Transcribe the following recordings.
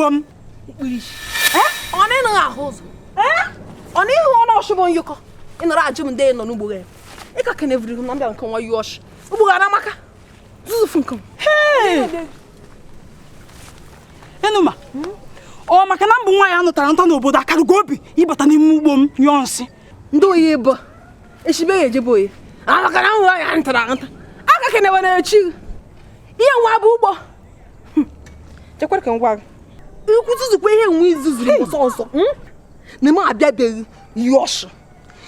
n'ugbo m. Ọ na ịnaghị ahụ ụzọ? Ọ na ịhụ ọnụ ọchụ bụ nyụkọ ị nọrọ ajụ m ndị nọ n'ugbo gị ị ka keneviri m na mbịa nke nwa yi ọchị ugbo gara maka zuzufu nke m. Enuma, ọ maka na mbụ nwaanyị anụtara nta n'obodo akarụgo obi ịbata n'ime ugbo m nyụọ nsị. Ndị oyi bụ echibe ya ejebe oyi maka na nwa ya ntara nta aka kenewe na echi ihe nwa bụ ugbo. Chekwara ka m gwa gị, ikwu zuzukwa ihe nwe izuzuru ọsọ ọsọ na m abịabeghị yọshụ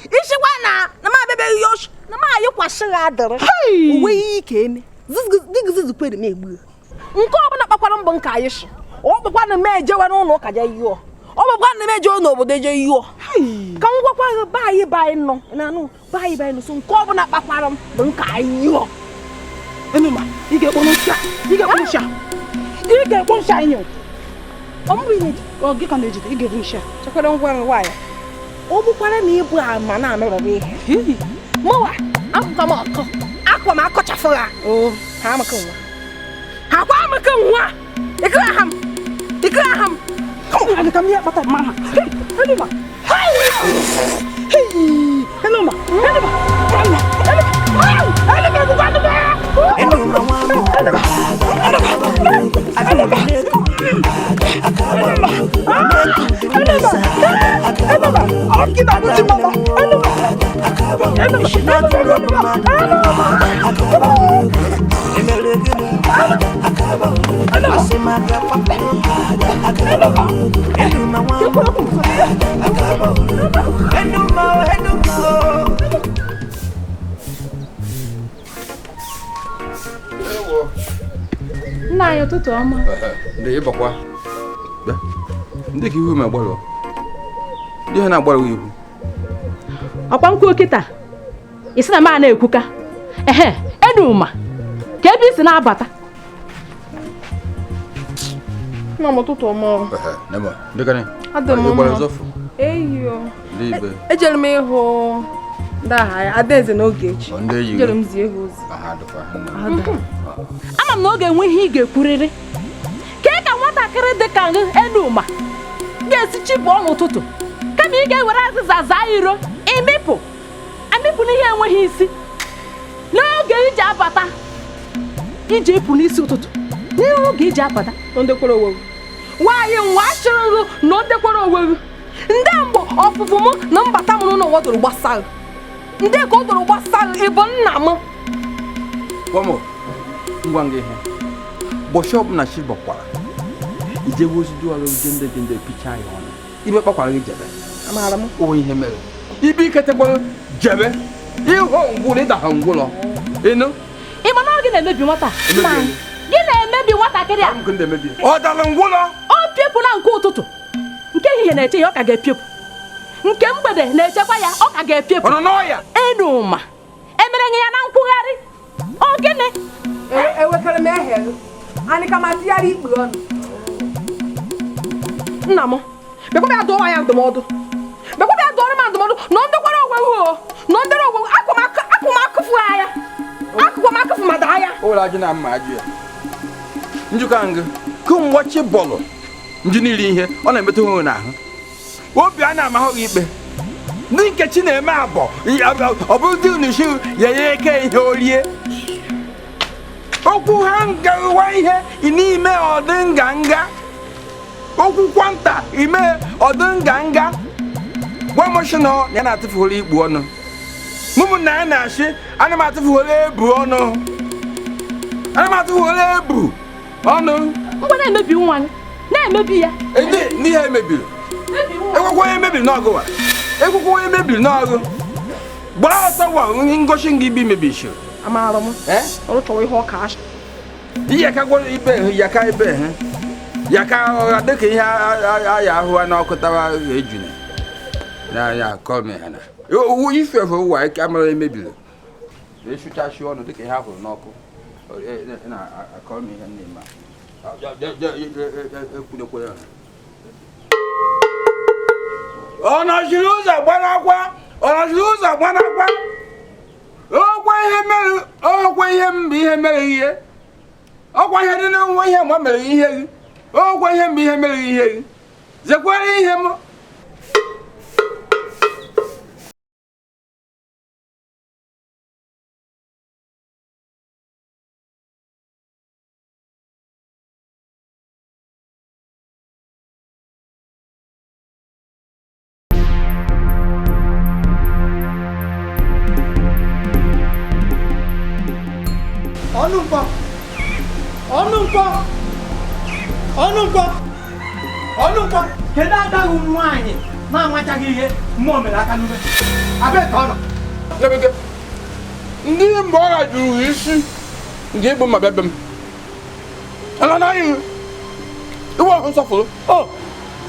ichekwa na m abịabeghị yọshụ na m ayịkwasị gị adịrị onwe ihe ike eme dịgị zuzukwere m egbu nke ọbụla kpakwara mbọ nke anyị shi ọ bụkwa na m ejewe n'ụlọ ụka je yụọ, ọ bụkwa na m ejewe n'obodo eje yụọ. Ka m gwakwa gị, be anyị be anyị nọ na anụ be anyị be anyị nọ, so nke ọbụla kpakwara m bụ nke anyị yụọ. Enuma, ị ga-ekpo nsị a, ị ga-ekpo nsị a, ị ga-ekpo nsị anyị. Ọ mbụ ihe ọ gị ka na-ejide, ị ga-ebu nsị a. Chekwara ngwa ngwa ya, ọ bụkwara na ịbụ ama na-anọrọba ihe mụwa akwụkwa m ọkọ akwa m akọchafụ ha ha amaka nwa ha kwa amaka nwa ikiri aha m ikiri aha m. Adị ka m ihe kpata mma ha. Enuma, Enuma, Enuma, Enuma, Enuma, Enuma, Enuma nwa m. Enuma, ọ gị na-abụzi mama. Enuma, Enuma, Emere gịnị? Asị m aka kwapụrụ. Enuma nwa m. Enuma, Enuma. Nna anyị, ụtụtụ ọma. Ndị ịbakwa bịa, ndị ka ihu ma gbalụ, ndị ha na-agbalụ ihu. Ọkwa nkwuo kịta isi na m a na-ekwuka ehe. Enuma, ka ebe isi na-abata. Nna m, ụtụtụ ọma. Nemo, ndị ka Adị m ịgbara mma. zọfụ. Eyo. Ndị ibe. Ejere m ịhụ ndị agha ya Adaeze n'oge echi. Ọ ndị enyi gị? Ejere m zie ha ozi. Aha dịkwa ha nna. Ama m na ọ ga-enwe ihe ị ga-ekwurịrị. Kee ka nwatakịrị dị ka gị, Enuma, ga-esi chibụọ n'ụtụtụ, kama ị ga-ewere azịza zaa iro, ịmịpụ amịpụ n'ihe enweghị isi n'oge iji abata, iji ịpụ n'isi ụtụtụ n'oge iji abata? Na ndị kwere onwe gị nwaanyị nwa achịrịghị na ndị kwere onwe gị ndị mgbe ọfụfụ m na mbata m n'ụlọ ụwa doro gbasara ndị ka o doro gbasara ịbụ nna m. Gwa m ngwa ngwa, ihe ụbọchị ọbụla chi bọkwara, ijewe ozi dualụ jende jende picha ya ọnụ ibe kpakwara gị jebe. Amaara m. Onwe ihe mere ibe iketekwara jebe ịhụ ngwụlọ ịdaha ngwụlọ ịnụ. Ị ma na ọ gị na-emebi nwata Emebi nna anyị? Gị na-emebi nwatakịrị a. Nke ndị emebi ọ dara ngwụlọ. Ọ piepụla nke ụtụtụ, nke ehihie na-eche ya, ọ ka ga-epiepụ, nke mgbede na-echekwa ya, ọ ka ga-epiepụ. Ọ nọ n'ọya. Enuma, emere nye ya na nkwugharị, ọ gịnị? Ewekere m ehe anyị ka ma tịgharị ikpe ọnụ. Nna m, bịakwa bịa dụọ ya ndụmọdụ, bịakwa bịa dụọrọ m ndụmọdụ na ndị kwara onwe gị o na ndịrị onwe gị akwa m akụfu ya akụkwa m akụfu ma daa ya. O were ajụ na mma ajụ ya njikọ ngụ kemgbe bọọlụ ndị niile ihe ọ na-emetụ ha n'ahụ obi a na-amahụ gị ikpe ndị nkechi na-eme abọ ọ bụrụ dị unu ya ya eke ihe orie okwu ha ngawa ihe n'ime ọdị nganga okwu kwanta ime ọdị nganga. Gwa m sị na ya na-atụfughoro ikpu ọnụ mụmụ na ya na-achị ana m atụfughoro ebu ọnụ, ana m atụfughoro ebu ọnụ. Ngwa, na-emebi nwa gị, na-emebi ya. Ndị ihe emebiri ekwekwe onye mebiri n'ọgụ wa ekwekwe onye mebiri n'ọgụ gbaa ọsọ wa ngosi nga ibi mebisiri. Amaara m. Ọrụ chọrọ ihe ọka ashị. Iyaka gwara ibe yaka ibe ha yaka ọgha dịka ihe aya ahụ n'ọkụ tawa ejune na ya kọmi ha na ife efe ụwa ike amara emebiri na-esuchachi ọnụ dịka ihe ahụrụ n'ọkụ na-akọmi ihe nne ma ekwurekwe ya. Ọ nọchiri ụzọ gbanakwa, ọ nọchiri ụzọ gbanakwa ọkwa ihe mere, ọkwa ihe mbụ ihe mere ihe ọkwa ihe dị n'nwa ihe ma mere ihe gị. Ogwa ihe mgbe ihe mere ihe gị. Zekwara ihe m. Ọnụnkwọ kedu adaghị nwaanyị na-amachaghị ihe mmụọ mere aka n'ume abịa ka ọ nọ. Ndị mgbe ọ jụrụ isi nke ịbụ ma bịa be m ala na anyị iwe ọhụ nsọfụrụ. O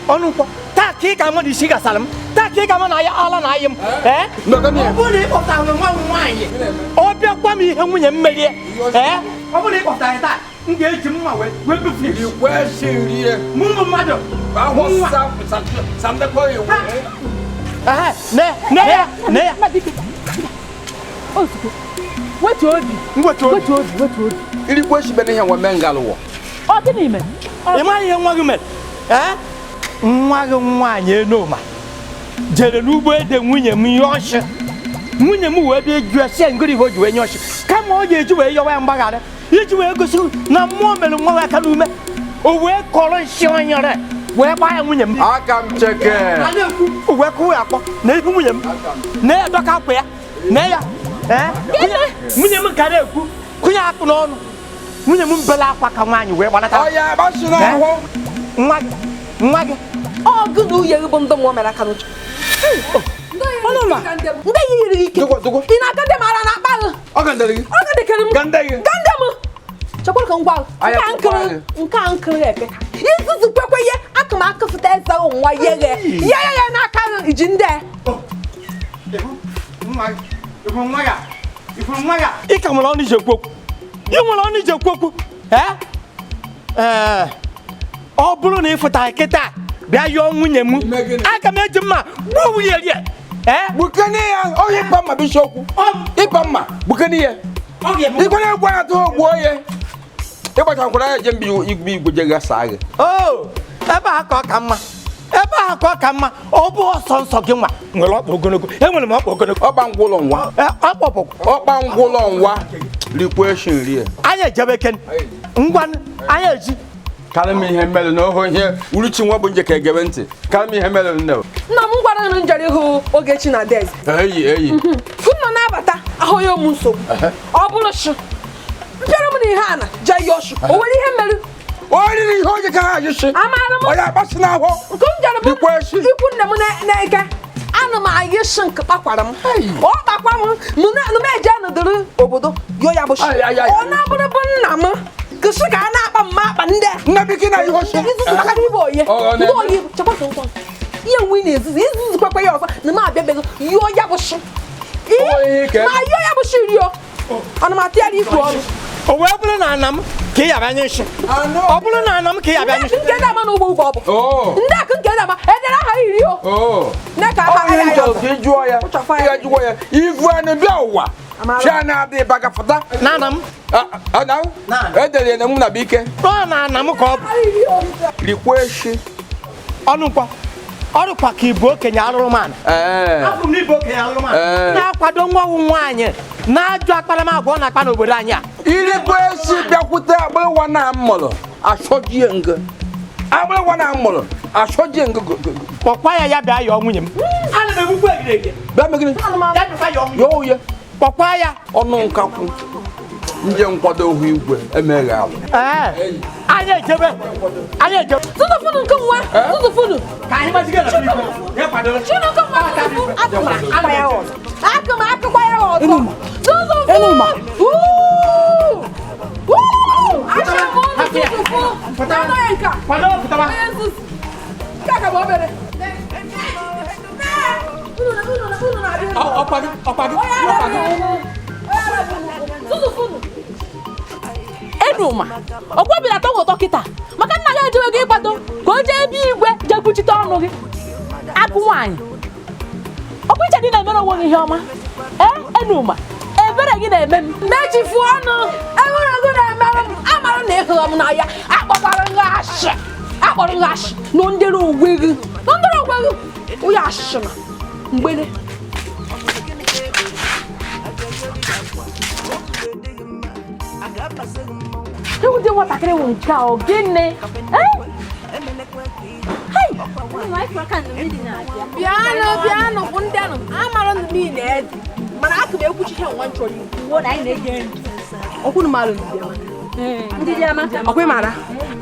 Ọnụnkwọ taa ka ị ga-ama na isi gasara m, taa ka ị ga-ama na ala na ayị m. Ee, ọ bụrụ na ị kpọtara nwa m nwaanyị ọ bịakwa m ihe nwunye m merie. Ee, ọ bụrụ na ị kpọtara ya taa m ga-eji mma wee befu ya. Mụ mmadụ wetu obi. Irikwa esi bene ihe nwa mee ngalụwọ. Ọ gịnị mere? Ị maghị ihe nwa gị mere? Ee, nwa gị nwaanyị Enuma jere n'ugbo ede nwunye m nye ọchị. Nwunye m wee bịa jụọ sị ngịrị ihe o ji wee nye ọchị, kama ọ ga-eji wee yọwa ya mgbaghara iji wee gosi na mmụọ mere nwa aka n'ume, o wee kọrọ nsị onyere wee gbaa ya nwunye m. Aka m cheke. O wee kụwa ya akpọ na ihu nwunye m, na ya dọka akwa ya, na ya. Nwunye m ka na-ekwu kụnye akpụ n'ọnụ. Nwunye m bela akwa ka nwaanyị wee gbanata. Nwa gị, nwa gị. Ọ gị na uye gị bụ ndị mmụọ mere aka n'uche. Ọnụma. Ndị yiri ike. Ị na-aga ndị mara na akpa gị. Ọ gandere gị. Ọ gandekere m. Gande gị. Gande m. Chekwara ka m gwa gị. Nke a nkiri epeka. Izuzu kwekwe ihe aka m akụfụta eze nwa ye ghe. Ye ye ye n'aka gị iji ndị. Ị ka nwere ọnụ iji ekwu okwu. Ị nwere ọnụ iji ekwu okwu. Ee, ọ bụrụ na ị fụtara kịta bịa yọọ nwunye m, aga m eji mma gbuo nwunye rie. Gbukene ya, onye ịpa mma bụ isiokwu. Ịpa mma, gbukene ya. Ikwere egwu ya tụọ gbuo ya. Ịgbachakwara ya je mba igwe igwe je gasa gị. O, ebe a ka ọ ka mma. Ebe a ka ọ ka mma. Ọ bụ ọsọ nsọ gị nwa nwere ọkpa ogologo. Enwere m ọkpa ogologo. Ọkpa ngwụlọ nwa. Ọkpa ngwụlọ nwa. Rikwa eshi nri ya. Anyị ejebe ken. Ngwa anyị eji. Karị m ihe mere na oho ihe uruchi nwa bụ nje ka egebe ntị. Karị m ihe mere nne. Nna m gwara m njere ịhụ Ogechi na Adaeze. Eyi eyi. Nna na-abata ahụ ya ụmụ nsogbu. Ọ bụrụ shi mpịara m na ihe a na jee ya ọsụ. O nwere ihe mere? O riri ihe oge ka ha ajụsị. Amaara m. Onye akpasị n'ahụ. Nke m jere bụ ikwu nne m na-eke. Ana m ayị shi nke kpakwara m. Ọ kpakwa m m eje nọdụrụ obodo yo ya bụ shi. Ọ na-abụrụ bụ nna m. Kụsị ka a na-akpa mma akpa ndị. Nna biki na ihe oshi. Izuzu maka na ibe oye. Ndị oye chekwa ka nkwa. Ihe nwe na-ezuzu izuzu kwekwe ya ọzọ na m abịabeghị yọọ ya bụ shi. Ma yọọ ya bụ shi rio. Ana m atịgharị ikwu ọnụ. O wee bụrụ na ana m ka ị yaba anya isi. Ọ bụrụ na ana m ka ị yaba anya isi. Ndị nke na-ama n'ugbo ugbo ọ bụ. Ndị akụ nke na-ama edere aha iri o. Nne ka aha ya ya. Ka ị jụọ ya. Ị ga-ajụkwa ya. Ivu anụ bịa ụwa. Chi a na-adịghị baga fụta. Na ana m. Edere ya na mụ na bụ ike. Ọ na ana m ka ọ bụ. Rikwa eshi. Ọnụnkwọ. Ọrụkwa ka ịbụ okenye arụrụmanụ. Abụ m n'ịbụ okenye arụrụmanụ. Na-akwado nwa nwaanyị na-ajụ akparamagwa ọ na-akpa n'obodo anyị a. Irikwa esi bịakwute agbịrịwa na mụrụ asọjie ngo. Agbịrịwa na mụrụ asọjie ngo. Kpọkwa ya ya bịa yọọ nwunye m. Ana m egbukwa egirege. Bịa megide. Ya bịakwa yọọ nwunye. Yọọ ya. Kpọkwa ya. Ọnụ nkakwụ. Nje nkwado ohu igwe emeghe alụ. Anyị ejebe. Anyị ejebe. Tụtụfụnụ nke nwa. Tụtụfụnụ. Ka anyị gbaziga na igwe. Ya kwadoro. Chineke nwa tụtụfụ. Akụ m akụkwa ya ọzọ. Akụ m akụkwa ya ọzọ. Tụtụfụ. Enuma. Uu! Uu! Achọrọ m ọnụ tụtụfụ. Anọ ya nke a. Kwado pụtaba. Onye nzuzu. Nke a ka bụ obere. Ọkwa gị, ọkwa gị, ọkwa gị. Tụtụfụnụ. Enuma, ọkwa bi na-atọ gị ụtọ kịta maka nna gị ejewe gị ịkwado ka o jee ebe igwe jee kwuchite ọnụ gị. Agụ nwaanyị, ọkwa iche dị na-emere onwe gị ihe ọma. Ee, Enuma, ebere gị na-eme m. Mechifu ọnụ, enwere gị na-emere m, amara na ịhụrụ m n'anya, akpọkwara gị asị. Akpọrọ gị ashị na ndere onwe gị. Na ndere onwe gị. Onye ashị na mgbere. Ndị nwatakịrị wụ nke a ọ gịnị? Bịanụ bịanụ bụ ndị anụ amara ndụ niile ede mana aka m ekwuchi ihe nwa chọrọ ikwu ọkwụnụ mara ọkwa mara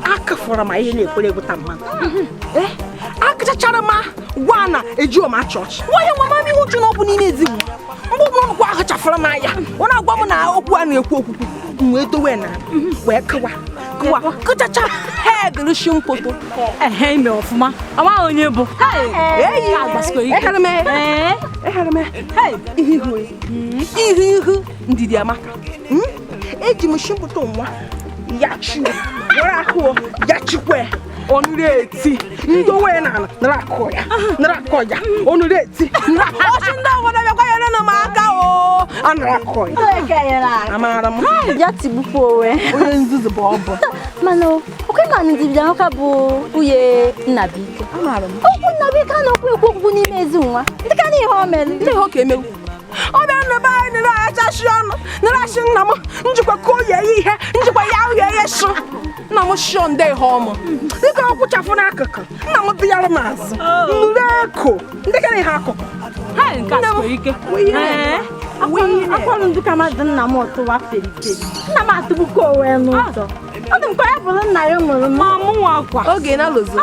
aka fọrọ ma ihe na-ekwere egwuta mmadụ akachachara ma gwa na eji ọma chọọchị nwa ihe nwa mama ihe uchu na ọ bụ n'ime ezigbo mgbe ọbụla ọnụkwa ahụchafụrụ m anya ọ na-agwa m na okwu a na-ekwu okwukwu m wee dowe na wee kụwa kụwa kụchacha hedrishi mkpoto ehe ime ọfụma amaghị onye bụ ihu ihu ndidi amaka eji m shi mkpoto nwa ya chi were akụ ya chikwe onuru eti ndowe na nara akụ ya nara akụ ya onuru eti ọchị ndị ọbụla bịakwa nyere m aka o anara akụ ya amara m ya tigbukwa onwe onye nzuzu bụ ọbụ mana okwe ma ndidi amaka bụ nwunye Nnabuike okwu Nnabuike a na-okwu ekwu okwu n'ime ezi nwa ndị ka na ihe o mere ndị ihe ọ ka emewu ọ bịara na be anyị nere achachi ọnụ nere achị nna m njikwa ka o yie ihe njikwa ya ahụ ya sụ nna m shio nde ihe ọmụ dịka ọ kwụchafụ n'akụkụ nna m dịyara m azụ nre eko ndị ka na ihe akụkụ akpọrọ ndị ka mmadụ nna m ụtụwa feriferi nna m atụgbukwa onwe n'ụzọ ọ dị m ka ya bụrụ nna ya mụrụ m mụnwa kwa oge na-alụzo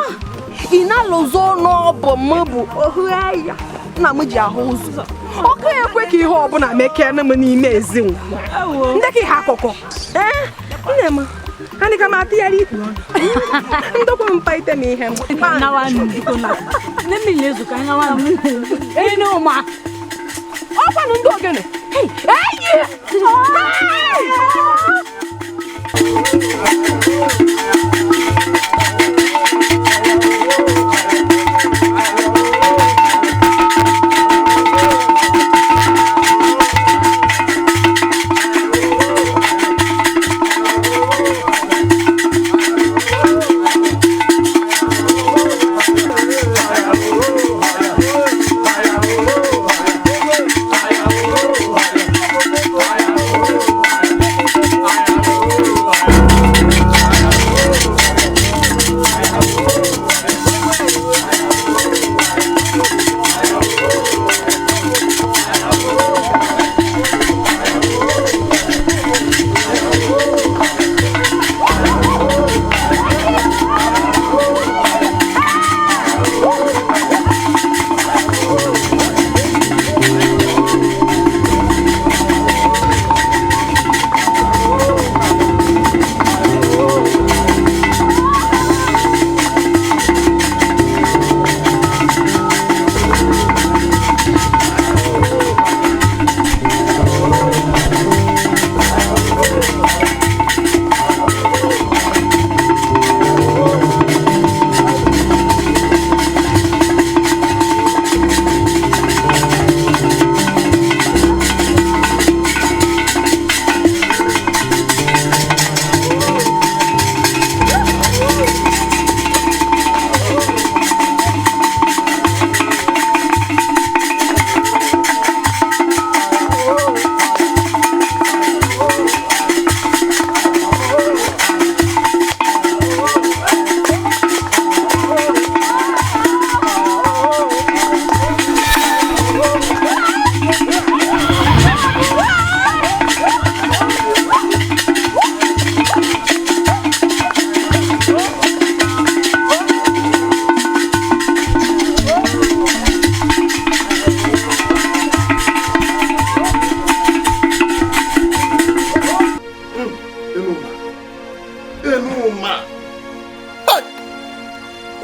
ị na-alụzo n'ọbụ m bụ ohu ya nna m ji ahụ ụzọ ọkụ ekwe ka ihe ọbụla mekee m n'ime ezi nwa ndị ka ihe akụkọ ee nne m anyị ka m atụgharị ikpu ọnụ ndokwa m mkparịta m ihe m ọkwanụ ndị ogene eyi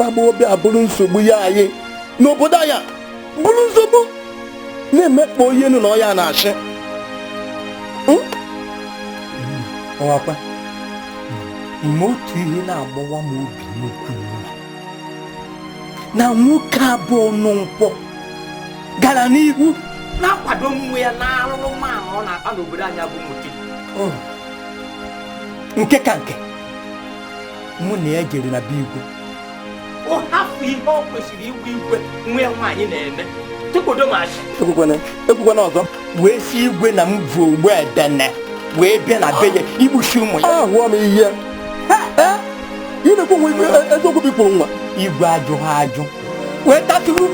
Agbọghọbịa bụrụ nsogbu ya anyị n'obodo anyị bụrụ nsogbu na-emekpa onye enu na ọya na-achị ọwakwa ime otu ihe na-agbawa m obi n'okwu na nwoke abụọ nụ nkwọ gara n'ihu na-akwado nwe ya na arụrụ mmanụ ọ na-akpa n'obodo anyị bụ Muti nke ka nke mụ na ya jere na be igwe Ọ hapụ ihe ọ kwesịrị igwe igwe nwa ya nwaanyị na-eme. Tụkwodo m asị. Ekwukwana ọzọ. Wee si igwe na m bụ ogbu edene wee bịa na be ya igbuchi ụmụ ya. Ahụọ m ihe. Ị na-ekwu nwa igwe eziokwu bụ ikpuru nwa. Igwe ajụghị ajụ. Wee tatụrụ.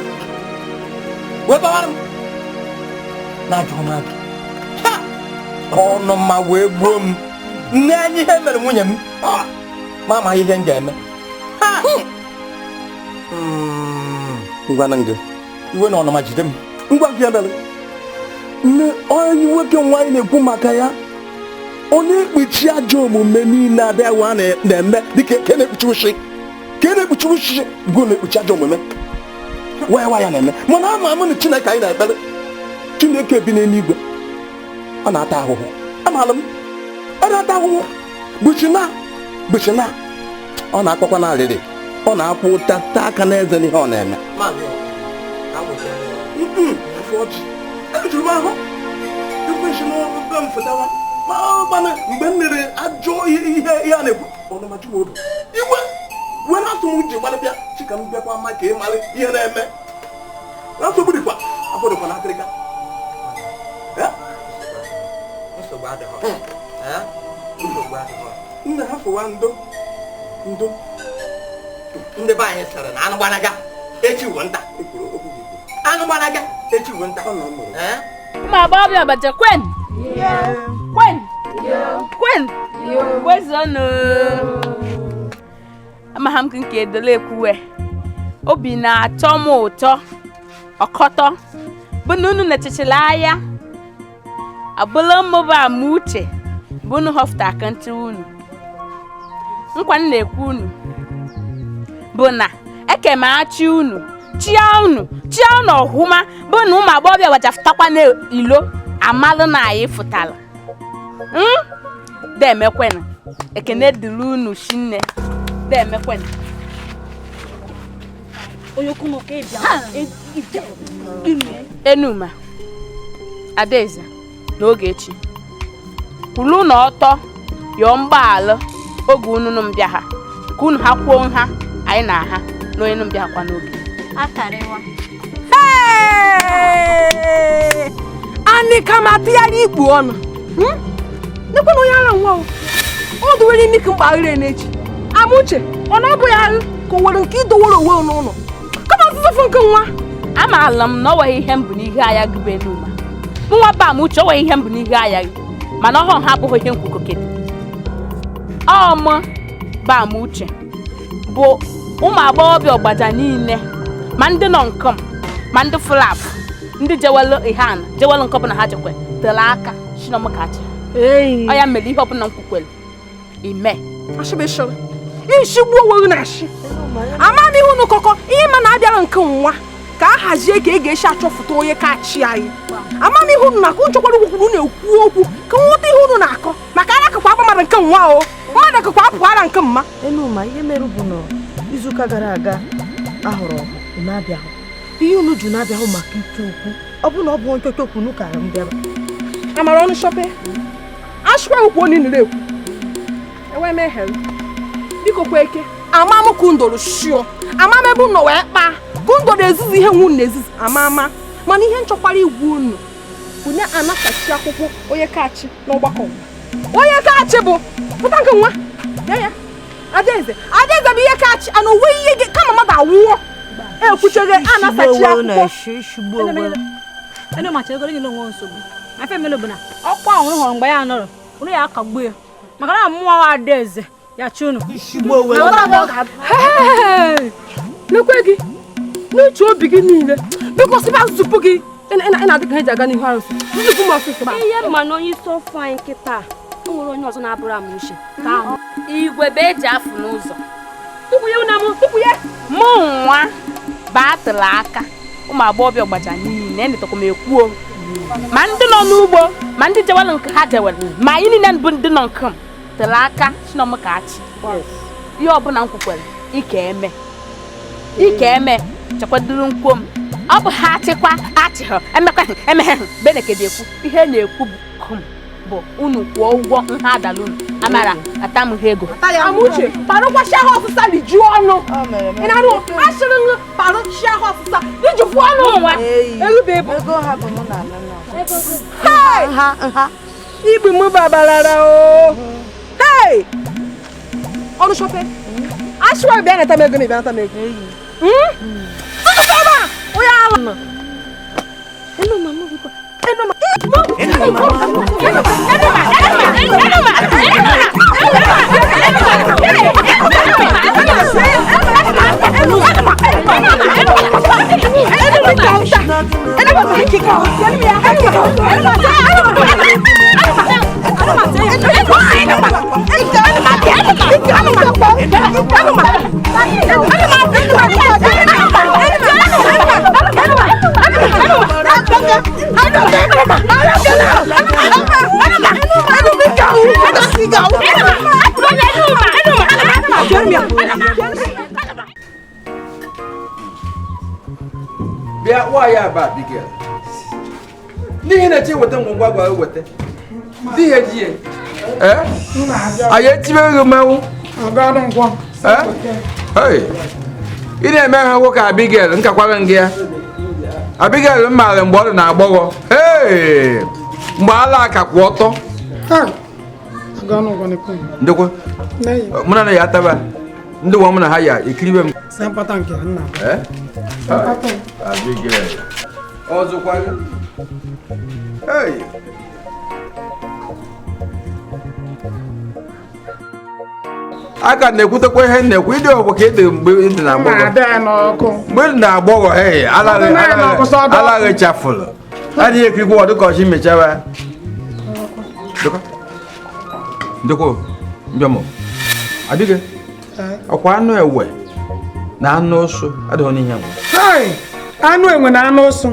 Wee bawara m. Na-ajụghị m ajụ. Ọnụ ma wee gbuo m. Nne anyị ihe mere nwunye m. Ma amaghị ihe m ga-eme. Ngwa na ngị. Iwe na ọnụma jide m. Ngwa gị mere. Nne onye nwoke nwaanyị na-ekwu maka ya. Onye ekpuchi ajọ omume niile adịghị na-eme dịka ke na-ekpuchi ushi. Ke na-ekpuchi ushi bụ na-ekpuchi ajọ omume. Wee ya na-eme. Mana ama m na Chineke anyị na-ekpere. Chineke bi n'eluigwe. Ọ na-ata ahụhụ. Amaala m. Ọ na-ata ahụhụ. Bụchina. Ọ na-akpakwa n'arịrị. Ọ na-akwụ ụta taa aka n'eze n'ihe ọ na-eme. Ejuru m ahụ. Ekwensu n'obe m fụtawa. Mana mgbe m mere ajọ ihe a na-ekwu ọnụmachu m obi. Iwe were asụ m ji gbalị bịa chi ka m bịakwa ma ka ị mara ihe na-eme. Nsogbu dịkwa afọ dịkwa n'akịrịka. Nsogbu adịghị. Nsogbu adịghị. Nna ha fụwa ndo ndo. Ndị be anyị sịrị na anụ gbanaga echi wụ nta. Anụ gbanaga echi wụ nta. Ụmụ agbọghọbịa Ọgbaja kwen! Kwen! Kwen! Kwezonu! Amaghị m nke edole ekwuwe. Obi na-atọ m ụtọ ọkọtọ bụ na unu na-echechila anya abụla m bụ Amuche bụ unu họfụta akantị unu. Nkwa m na-ekwu unu bụ na eke m achị unu chia unu ọhụma bụ na ụmụ agbọghọbịa wachafụtakwa n'ilo amalụ na anyị fụtara. Demekwenụ ekene dịrị unu shinne. Demekwenụ. Enuma Adaeze na Ogechi kwulu na ọtọ yọọ mgbaghalụ oge unu mbịa ha ka unu ha kwuo nha anyị na ha na onye mbịa kwa n'oge. Anyị ka ma tụgharị ikpu ọnụ. Nekwa na onye ara nwa o dowere imi ka mkpaghere n'echi. Amuche ọ na-abụghị ahụ ka o nwere nke idowere onwe n'ụlọ. Kama ọtụtụ nke nwa. Amaala m na ọ nweghị ihe mbụ n'ihe anya gị bụ Enuma. Mụ nwa bụ Amuche o nweghị ihe mbụ n'ihe anya gị mana ọhụụ ha abụghị ihe nkwukokede. Ọ mụ bụ Amuche bụ ụmụ agbọghọbịa Ọgbaja niile ma ndị nọ nkọm ma ndị fụlapụ ndị jewelu ihe ana jewelu nke ọbụla ha jekwe tere aka chinomkachi. Ọ ya mere ihe ọbụla nkwukwere ime. Ishigbu onwe gị na-ashị. Ama m ihe unu kọkọ ihe ma na-abịara nke nwa ka a hazie ka e ga-esi achọfụta onye ka achị anyị. Ama m ihe unu na-akọ nchekwara ukwuru na-ekwu okwu ka nghọta ihe unu na-akọ maka ara akụkwa agba mmadụ nke nwa o mmadụ akụkwa apụ ara nke mma. Enuma ihe mere bụ na izuụka gara aga ahụrụ ọgụ na-abịahụ ihe unu ju na-abịahụ maka ike okwu ọ bụ na ọ bụ nchocho okwu unu kara m bịara. Amara ọnụ shọpe ashịkwa ukwu onye nere ekwu enwe m ehere biko kwa eke ama m ka ndoro shio ama m ebe unu wee kpaa ka ndoro ezizi ihe nwu na ezizi ama ama mana ihe nchọkwara igwe unu bụ na anatachi akwụkwọ onye kachi n'ọgbakọ onye kachi bụ pụta nke nwa bịa ya Adaeze Adaeze bụ ihe kachi ana onwe ihe gị kama mmadụ awụọ ekwuchere anasachi akwụkwọ. Ọkwa ahụ hụrụ mgbe ya nọrọ unu ya akagbu ya maka na mmụọ Adaeze ya chi unu. Lekwe gị n'uche obi gị niile biko sịba nzupụ gị ị na-adị ka ha ji aga n'ihu arụsị nzupụ m ọsịsọ. Ihe mma na onye isi ofe anyị nkịta o nwere onye ọzọ na-abụrụ Amuche. Igwe bụ eji afụ n'ụzọ. Mụ nwa batụrụ aka ụmụ agbọghọbịa Ọgbaja niile enetọkwa m ekwuo ma ndị nọ n'ugbo ma ndị jewelu nke ha jewelu ma anyị niile bụ ndị nọ nke m tere aka chinomkachi. Ihe ọbụla m kwukwere ike eme chekwaduru nkwuo m ọ bụ ha achịkwa achịghọ emekwa emeghe benekede ekwu ihe na-ekwu bụ kum Bụ unu kwụọ ụgwọ nha adala unu. Amara, ata m ha ego. Amuche, parụkwasị ahụ ọsịsa lijuo ọnụ. Ị na-anụ asịrị m parụchi ahụ ọsịsa lijufu ọnụ nwa. Erube ebo. Ego ha bụ mụ na ana. Hey! Nha. Igbu m babalara o. Hey! Ọnụ shope. Asịwa bịa nata m ego na bịa nata m ego. Tụtụ ebe a! Onye ala. Enu mama biko. Enu ma. Enu ma. Enu ma. Enu ma. Bịa nwaanyị aba Abigail n'ihi na chi weta ngwongwo agwa weta di ihe ji ya anyị etibe gị mmanwụ ị na-eme ha nwoke Abigail nkakwara gị ya Abigail m maara mgbe ọ dị na agbọghọ mgbe ala aka kwụ ọtọ ndekwa mụ na ya ataba ndị nwa m na ha ya ekiribe m Abigail ọzọkwa hey aka na-ekwutekwa ihe na-ekwu ịdị ọgwụ ka ịdị mgbe ịdị na agbọghọ mgbe ịdị na agbọghọ hey alaghị chafụlụ adịghị ekirikwa ọdụ ka ọchị mechawa ndekwa mbịamụ adịghị ọkwa anụ ewe na anụ ụsụ adịghị n'ihe nwe anụ enwe na anụ ụsụ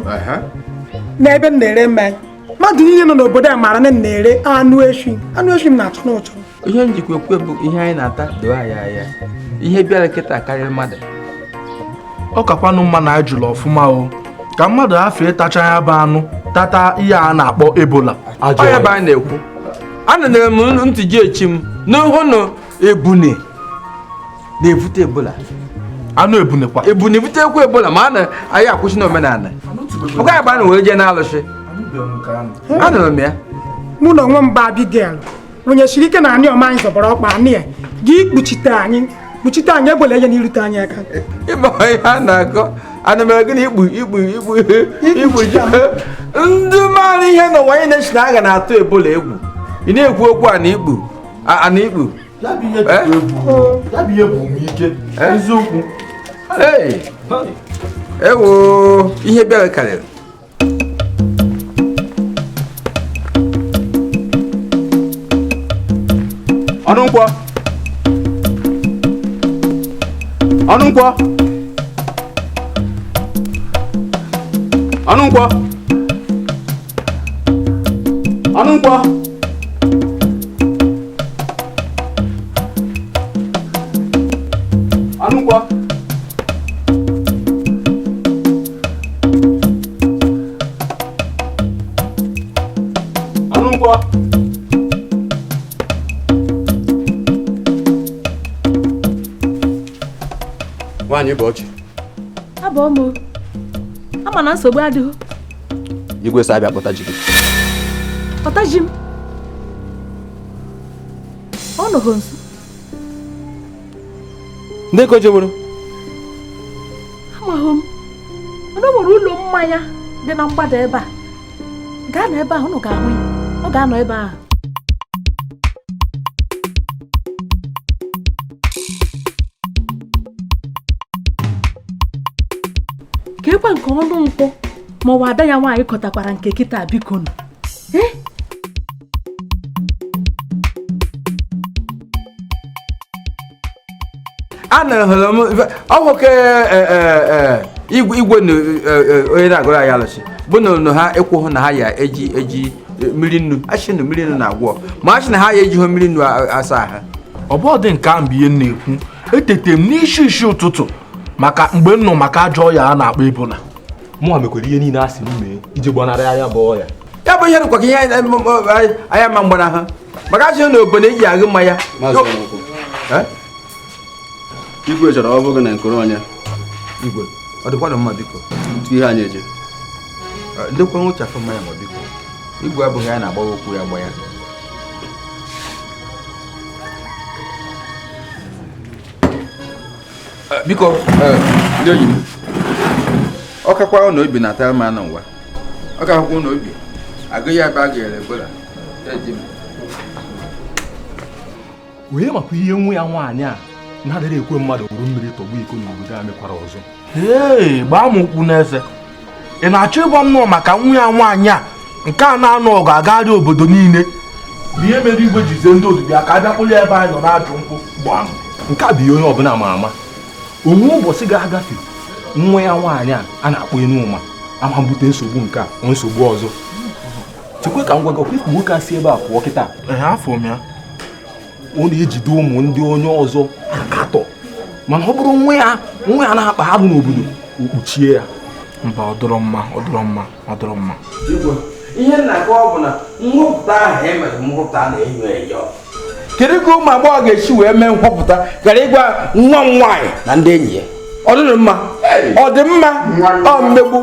n'ebe m na-ere mmanya mmadụ niile nọ n'obodo a maara na m na-ere anụ efi anụ efi m na-atọ n'ụtọ ihe njikwa ekwe bụ ihe anyị na-ata doo anyị anya ihe bịara kịta karịrị mmadụ ọ kakwanụ mma na anyị jụrụ ọfụma o ka mmadụ afọ ịtacha ya bụ anụ tata ihe a na-akpọ ebola ọ ya bụ a na-ekwu anụnere m ntị ji echi m n'hụ na ebune na-ebute ebola anụ ebune kwa ebune ebutekwa ebola ma a na anyị akwụsị n'omenala ọkwa ya bụ a na were jee na-alụsị anụrụ m ya mụ na onwe m bụ Abigail rụnyesiri ike na anị ọma anyị zọbara ọkpa anị ya gị kpuchite anyị kpuchite anyị egbela ihe n'irute anyị aka ịma ihe a na-akọ ana m gịnị ikpu ikpu ikpu ikpu ndị maara ihe n'ụwa anyị na-esi na aga na-atụ ebola egwu ị na-ekwu okwu a na ikpu a na ikpu ya bụ ihe bụ m ike eziokwu ewo ihe bịara karịrị ọnụ nkwọ ọnụ nkwọ ọnụ nkwọ ọnụ nkwọ ọnụ nkwọ ọnụ nkwọ nwaanyị bụ ọchị abụọ m ama na nsogbu adịghị igwe sị abịa kpọta ji gị kpọta ji m ọ nọghị nso ndị ka o jeworo amaghị m mana o nwere ụlọ mmanya dị na mgbada ebe a gaa na ebe ahụ unu ga-ahụ ya ọ ga-anọ ebe ahụ ka ekwe nke ọnụ nkwụ ma ọ bụ ada ya nwaanyị kọtakwara nke kịta biko nụ ana hụrụ m ọ nwoke igwe na onye na-agụrụ anyị alụsị bụ na ha ekwughị na ha ya eji eji mmiri nnu achị na mmiri nnu na-agwọ ma achị na ha ya ejighị mmiri nnu asa ahụ ọ bụ ọdị nke ahụ bụ ihe m na-ekwu etete m n'isi isi ụtụtụ maka mgbe m nọ maka ajọ ọya a na-akpọ ebola mụnwa mekwara ihe niile a sị m mee iji gbanarị anya bụ ọya Ya bụ ihe dịkwa ka ihe anyị ama mgbana ha maka asị na obodo eji aṅụ mmanya. Igwe chọrọ ọ bụghị na nkoro onye. Igwe, ọ dịkwanụ mma biko. Ihe anyị eje. Ndekwa nwụchafụ mmanya ma biko. Igwe abụghị ya na-agbawa okwu ya gba ya. Biko, ndị enyi m, ọ kakwa na obi na-atara m anụ ngwa. Ọ kakwa na obi agụ ya ebe a ga-ere ebola. Eji m. Onye makwa ihe nwa ya nwaanyị a na-adịrị ekwe mmadụ wuru mmiri tọgbu iko n'obodo a mekwara ọzọ. Ee, gbaa m ụkwụ n'eze. Ị na-achọ ịgwa m nọ maka nwa ya nwaanyị a nke a na-anụ ọgụ agagharị obodo niile bụ ihe mere igwe jizie ndị odibịa ka abịa kpụrụ ebe anyị nọ na-ajụ nkwụ gbam. Nke a bụ ihe onye ọbụla ma ama. Onwe ụbọchị ga-agafe nwa ya nwaanyị a na-akpọ Enuma ama mbute nsogbu nke a nsogbu ọzọ. Chekwa ka m gwa gị ọkwa ifu nwoke a si ebe a pụọ kịta. Afọ m ya. Ọ na-ejide ụmụ ndị onye ọzọ akatọ mana ọ bụrụ nwa ya na-akpa arụ n'obodo o kpuchie ya. Mba, ọ dọrọ mma, ọ dọrọ mma, ọ dọrọ mma. Ihe na-akọ ọ bụ na nhọpụta ahụ e mere nhọpụta na-enyo enyo. Kedu ka ụmụ agbọghọ ga-esi wee mee nhọpụta gara ịgwa nwa m nwaanyị na ndị enyi ya? Ọ dịrị mma? Ọ dị mma? Ọ mmegbu?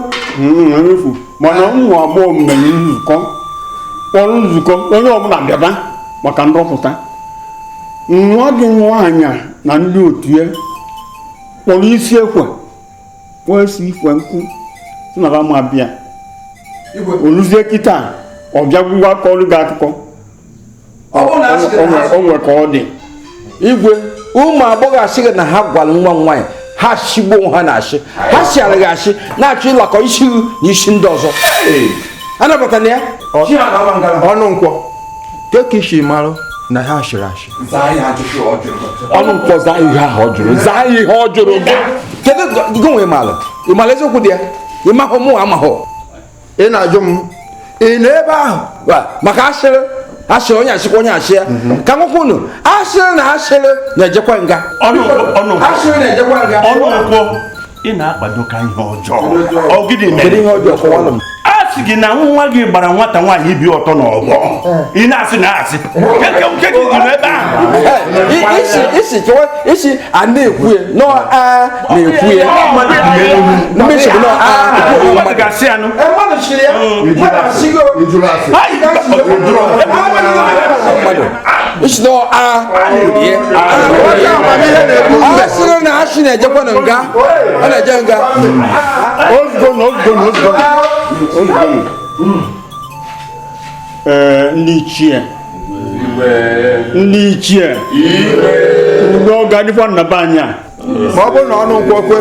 Efu, mana ụmụ agbọghọ mere nzukọ kpọrọ nzukọ onye ọbụla bịaba maka nrọpụta. Nwa gị nwaanyị na ndị otu ya kpọrọ isi ekwe wee si ikwe nkụ si na ma bịa. Oluzie kịta ọ bịagwụgwa kọrọ gị akụkọ. O nwere ka ọ dị. Igwe, ụmụ agbọghọ asịghị na ha gwara nwa m nwaanyị ha shigbuo ha na-ashị ha sịara gị ashị na-achọ ịlakọ isi na isi ndị ọzọ. Anabatana ya. Ọnụ nkwọ ka isi marụ na ha ashịrị ashị. Ọnụ nkwọ zaa ihe ahụ ọ jụrụ. Zaa ihe ọ jụrụ gị. Kedu gị nwe maala? Ị maala eziokwu dị ya? Ị mahụ mụ amahụ. Ị na-ajụ m ị nọ ebe ahụ? Maka ashịrị ashịrị onye ashịkwa onye ashị ya. Ka nwekwa unu ashịrị na ashịrị na-ejekwa nga. Ashịrị na-ejekwa nga. Ọnụ nkwọ ị na-akpado ka ihe ọjọọ. Ọ gịnị mere? Kedu ihe ọjọọ kọwalụ m? A sị gị na nwa gị gbara nwata nwaanyị ibi ọtọ n'ọgbọ. Ị na-asị na asị. Nke gị nọ ebe ahụ. Isi chọwa isi a na-ekwu ya nọ a na-ekwu ya. Mmesi bụ nọ a na-ekwu ya. Mmadụ ga-asị anụ. Mmadụ chịrị ya. Mmadụ asịgo. Mmadụ. Isi nọ a na-ekwu ya. A sịrị na asị na-ejekwa na nga. Ọ na-eje nga. Ozugbo. Ee, ndị ichie. Ndị ichie. Udo ọ ga-adịkwa na be anyị a? Ma ọ bụrụ na ọnụ nkwọ kwe.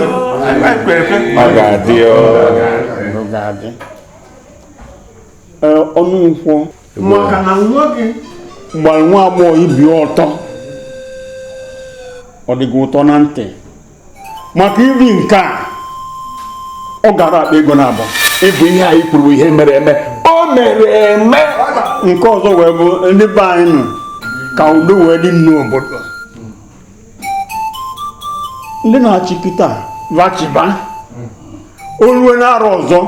Ọ ga-adị. Ọ ga-adị. Ee, ọnụ nkwọ. Maka na nwa gị gbara nwa agbọghọ ibi ọtọ. Ọ dị gị ụtọ na ntị. Maka iri nke a, ọ gara akpa ego na-abụ. Ịbụ ihe anyị kwuru ihe mere eme. O mere eme. Nke ọzọ wee bụ ndị be anyị nọ ka udo wee dị n'obodo. Ndị na-achị kịta vachiba o ruo n'arọ ọzọ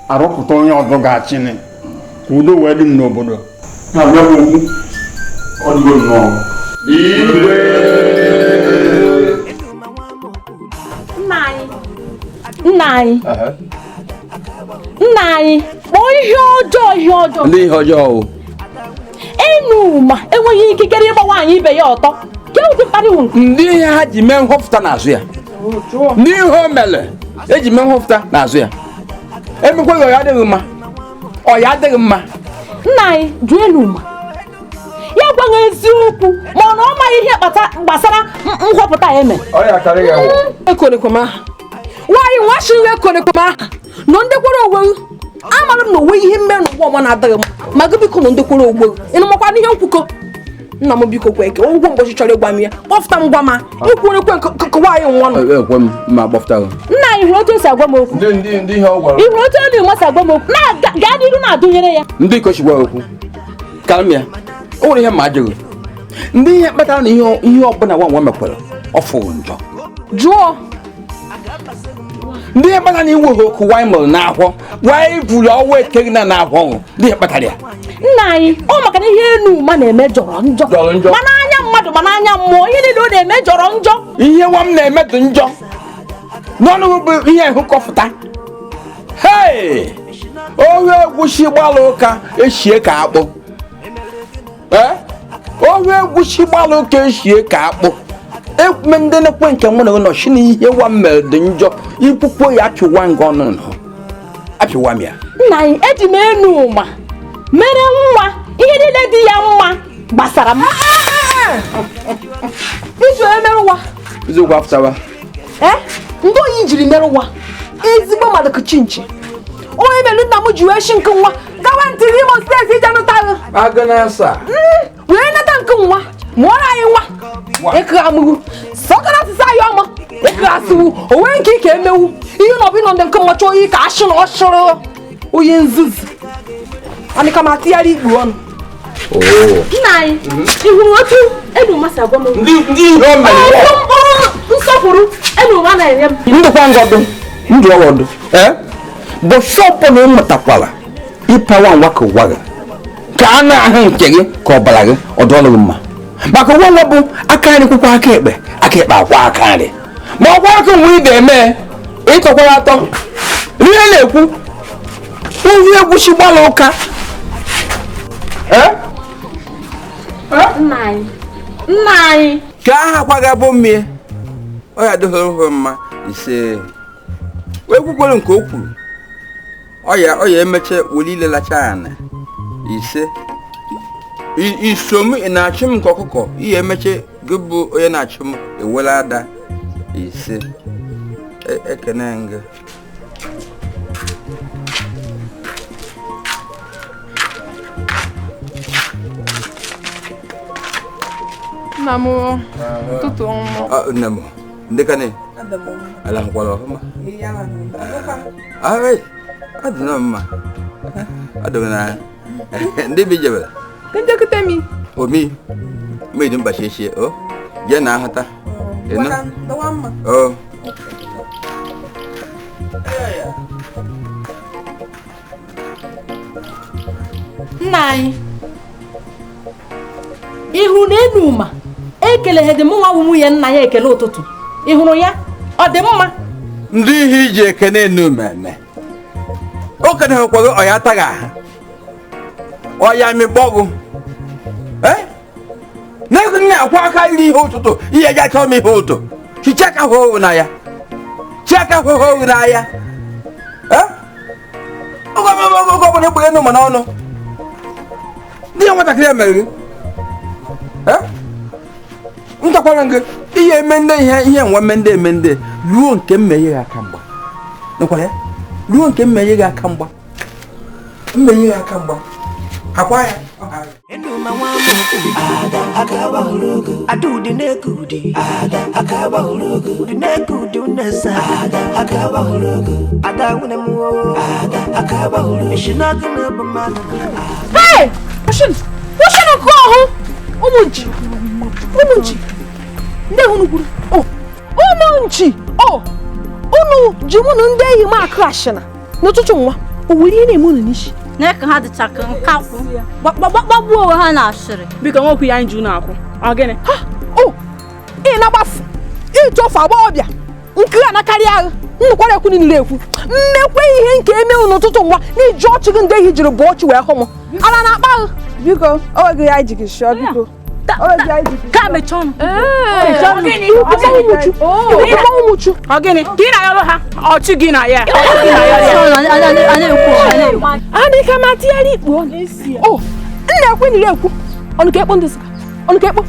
arọpụta onye ọzọ ga-achịnị ka udo wee dị n'obodo. Na-agwa m okwu ọ dịgo nnọọ. Nna anyị. Nna anyị kpọọ ihe ọjọọ ihe ọjọọ. Ndị ihe ọjọọ o. Enuma enweghị ikikere ịgba nwaanyị ibe ya ọtọ. Ke ụdị mkparị wụ nke. Ndị ihe ha ji mee nhọpụta n'azụ ya. Ndị ihe o mere eji mee nhọpụta n'azụ ya. Emekwaghị ọ ya adịghị mma. Ọ ya adịghị mma. Nna anyị jụọ Enuma. Ya gwaghị eziokwu ma ọ na ọ maghị ihe gbasara nhọpụta ya eme. Ọ ya karịa ya. Ekonekwe m aha. Nwaanyị nwa shiri ekonekwe m aha. Nọ ndekwara onwe gị. Amara m na onwe ihe mmere n'ụwa ọma na-adịghị m ma gị biko nọ ndekwara onwe gị. Ị nụmakwa n'ihe nkwukọ? Nna m biko kwe eke ụgwọ mgbochi chọrọ ịgwa m ya kpọfụta m gwa ma ikwurekwe nke nwaanyị nwa nọ. Ekwe m ma kpọfụta gị. Nna anyị hụrụ otu o si agwa m okwu. Ndị ihe ọ gwara. Ị hụrụ otu Enuma si agwa m okwu. Na-gaa n'iru na-adụnyere ya. Ndị iko si gwa okwu. Kalm ya. O nwere ihe ma ajụghị. Ndị ihe kpatara na ihe ọbụla nwa nwa mekwara ọ fụrụ njọ. Jụọ. Ndị kpatara na iwe okwu waimụrụ n'akwọ wanyị buru ọnwa ekeghị na n'akwọ ndị kpatara ya. Nna anyị, ọ maka na ihe Enuma na-eme jọrọ njọ. Mana anya mmadụ mana anya mmụọ, ihe niile ọ na-eme jọrọ njọ. Ihe nwa m na-eme dị njọ. N'ọnụ bụ ihe hụkọfụta. Hei! Ohu egwusi gbara ụka eshie ka akpụ. Ohu egwusi gbara ụka eshie ka akpụ. Ekume ndị na-ekwe nke mụ na gị nọ si na ihe nwa m mere dị njọ ikwukwo ya apịwa nga ọnụ nọ. Apịwa m ya. Nna anyị, eji m Enuma mere nwa, ihe niile dị ya mma gbasara m. Iji onye mere nwa? Eziokwu afụtawa. Ndị oyi jiri mere nwa ezigbo mmadụ kichinchi. Onye mere nna m ji wee shi nke nwa gawa ntiri Imo steeti ije nụta gị. Wee nata nke nwa mụọrọ anyị nwa. Eke amụgwu sọkara asịsị anyị ọma eke asịwu onwe nke ike emewu ihe na ọbụ ịnọ ndị nke mmacha oyi ka ashị na ọshụrụ onye nzuzu. Anịka ma atịgharị ikpu ọnụ. Nna anyị, ị hụrụ otu Enuma si agwa m? Ndị ihe o mere otu mkpụrụ nsọpụrụ Enuma na-enye m. Ndụkwa ngọdụ ndụ ọghọdụ bụ shọpụ na ịmụtakwara ịpawa nwa ka ụwa gị ka a na-ahụ nke gị ka ọbara gị ọ dọọlụ gị mma. Maka ụwa nwa bụ aka nri kwụkwa aka ekpe aka ekpe akwa aka nri ma ọkwa aka nwe ị ga-eme ịtọkwara atọ ihe na-ekwu ohu egwusi gbara ụka. Nna anyị ka aha kwaga bụ mmie ọ ya adịghị mma ise wee kwukwere nke o kwuru ọ ya emeche were ilelacha ana ise iso m ị na-achụ m nke ọkụkọ ihe emeche gị bụ onye na-achụ m ewela ada ise ekene gị. Nna m ụtụtụ ọma. Nne m ndị ka ne alahụkwara ọfụma. Ọ dị nọ mma. Ọ dị na ndị bi jebere. Ndekọta mi. Omi mmedu mbachi echie o jee na ahụta. Ịnụ? O. Nna anyị, ị hụrụ na Enuma ekeleghị dị mụ nwa nwunye nna ya ekele ụtụtụ. Ị hụrụ ya? Ọ dị mma. Ndị ihe iji ekene Enuma eme. O keneghịkwaghị ọya ataghị ahụ. Ọya mịgbọgụ. Na-ekwu nna akwa aka iri ihe ụtụtụ ihe eji achọ m ihe ụtụ. Chichaka hụhụ na ya. Chiaka hụhụ na ya. Oge ọbụla ekpere Enuma n'ọnụ. Ndị ya nwatakịrị ya mere gị. Ntakwara gị ihe eme ndị ihe nwa mende emende ruo nke mmeghe gị aka mgba. Nụkwara ya? Ruo nke mmeghe gị aka mgba. Mmeghe gị aka mgba. Hakwa ya. Enuma nwa m ada akaba urugu adudi nekudi ada akaba urugu nekudi unesa ada akaba urugu ada wune mu ada akaba urugu shinaga na bamana. Hey! Oshin! Oshin ko ahụ! Ụmụ nchi! Ụmụ nchi! Ndị hụrụ kwuru. Oh! Ụmụ nchi! Oh! Unu ji mụ na ndị enyi m akụ ashịna n'ụtụtụ nwa. O nwere ihe na-eme unu n'isi? Na-eke ha dịcha ka nkakwụ gbagbuo onwe ha na asịrị. Biko nwekwu ya anyị ji unu akwụ. Ọ gịnị? Ha! O! Ị na-agbafu! Ịchọ ofe agbọghọbịa! Nke a na-akarị agha! Nnukwara ekwu niile ekwu. Mmekwe ihe nke eme unu n'ụtụtụ nwa na iji ọchị gị ndị ehi jiri bụ ọchị wee hụ m. Ala na-akpa agha! Biko, o nweghị ya anyị ji gị shụọ biko. Ka mechie ọnụ. Ọ gịnị? Ka ị na-ayọrọ ha ọchị gị na ya. Adịka m atịgharị ikpu ọnụ. O, nna ekwe nire ekwu. Ọnụ ka ekpo ndị sịka. Ọnụ ka ekpo.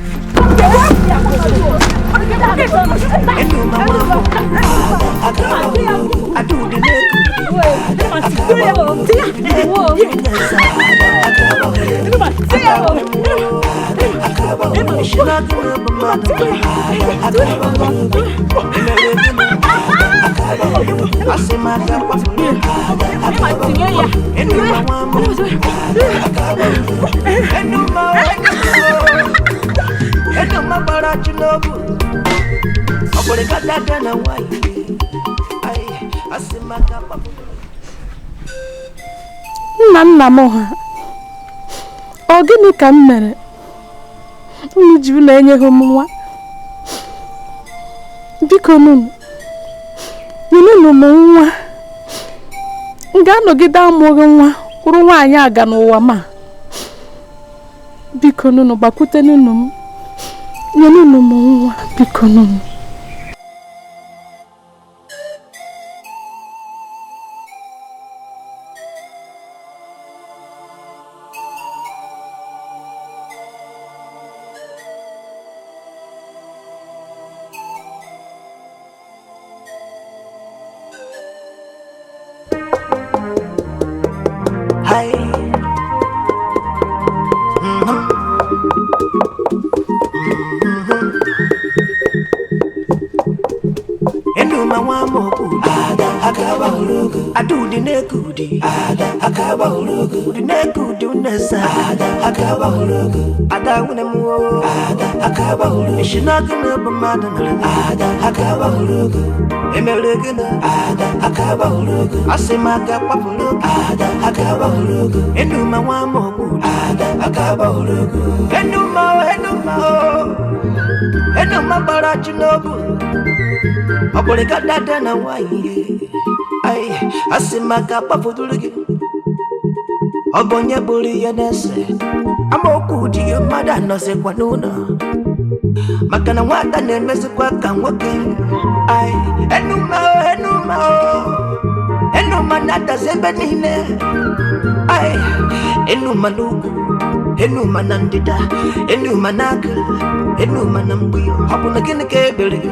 Nna nna m ha, ọ gịnị ka m mere unu ji unu enyeghị m nwa? Biko nunu, nyenụ m nwa. M ga-anọgide amụghị nwa kwụrụ nwaanyị aga n'ụwa ma. Biko nunu, gbakwute nunu m, nyenụ m nwa, biko nunu. Ọ bụ onye gburu ihe na-ese amaokwu dị ya mmadụ anọzikwa n'ụlọ maka na nwata na-emezikwa ka nwoke. Ai, enuma enuma enuma na-adazi ebe niile. Ai, enuma n'ugwu, enuma na ndịda, enuma n'aka, enuma na mgbe. Ọ bụ na gịnị ka ebere gị?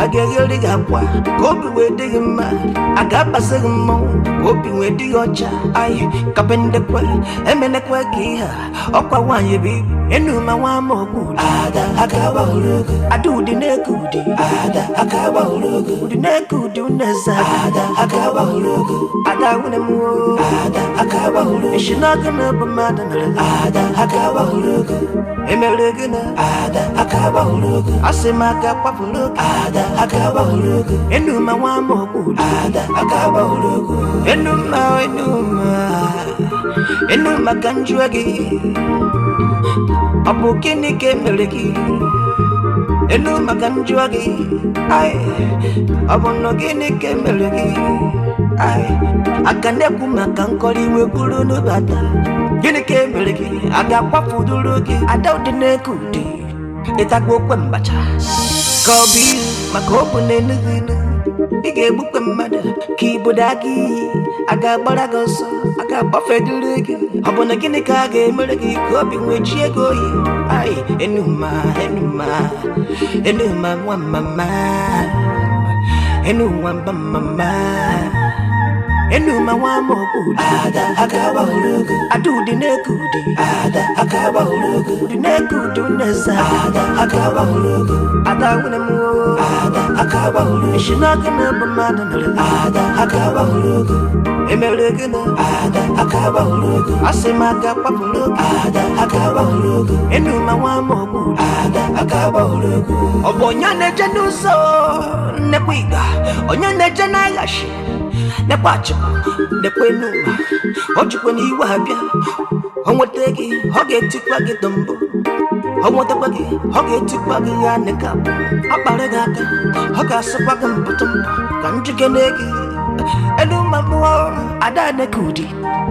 A ga-egheri gị akwa ka obi wee dị gị mma, a ga-abasị gị mmọnwụ ka obi wee dị gị ọcha. Ai, kapendekwe emenekwe ka ihe a ọkwa nwaanyị bụ ibu. Enuma nwa amaokwu ada ụdị na-eke ụdị, ụdị na-eke ụdị uneza ada nwunye m esi n'ọkụ na bụ mmadụ mere emere gị na asị m aka kwapụrụ enuma nwa amaokwu enuma enuma enuma ka njụọ gị ọ bụ gịnị ka emere gị? Enuma ka njụọ gị, ai, ọ bụ nọ gịnị ka emere gị? Ai, aka na-ekwu maka nkọrọ iwe buru n'ụbata. Gịnị ka emere gị? A ga-akwafudoro gị ada ụdị na-eke ụdị ịtakwa okwe mbacha ka ọ bụ ilu maka ọ bụ na enughị inu. Ị ga-egbukwe mmadụ ka ibodo aka iyi, a ga-agbara gị ọsọ, a ga-agbafeduru gị. Ọ bụ na gịnị ka a ga-emere gị ka obi nwee chi ego oyi? Ai, enuma enuma enuma nwa mama, enuma mba mama, enuma nwa amaokwu ada ụdị na-eke ụdị, ụdị na-eke ụdị uneza ada nwunye m esi n'ọkụ na bụ mmadụ mere emere gị na asị m aka kwapụrụ enuma nwa amaokwu. Ọ bụ onye na-eje n'ụzọ nnekwa ịga, onye na-eje n'aghachi nekwa achịkwa nekwa enuma. Ọ jikwa na iwe abịa, ọ nweta gị ọ ga-etikwa gị tọmbụ, ọ nwetakwa gị ọ ga-etikwa gị ya neka ọ kpara gị aka, ọ ga-asịkwa gị mpụtụ mpụ ka njikere gị. Enuma mmụọ ada neka ụdị,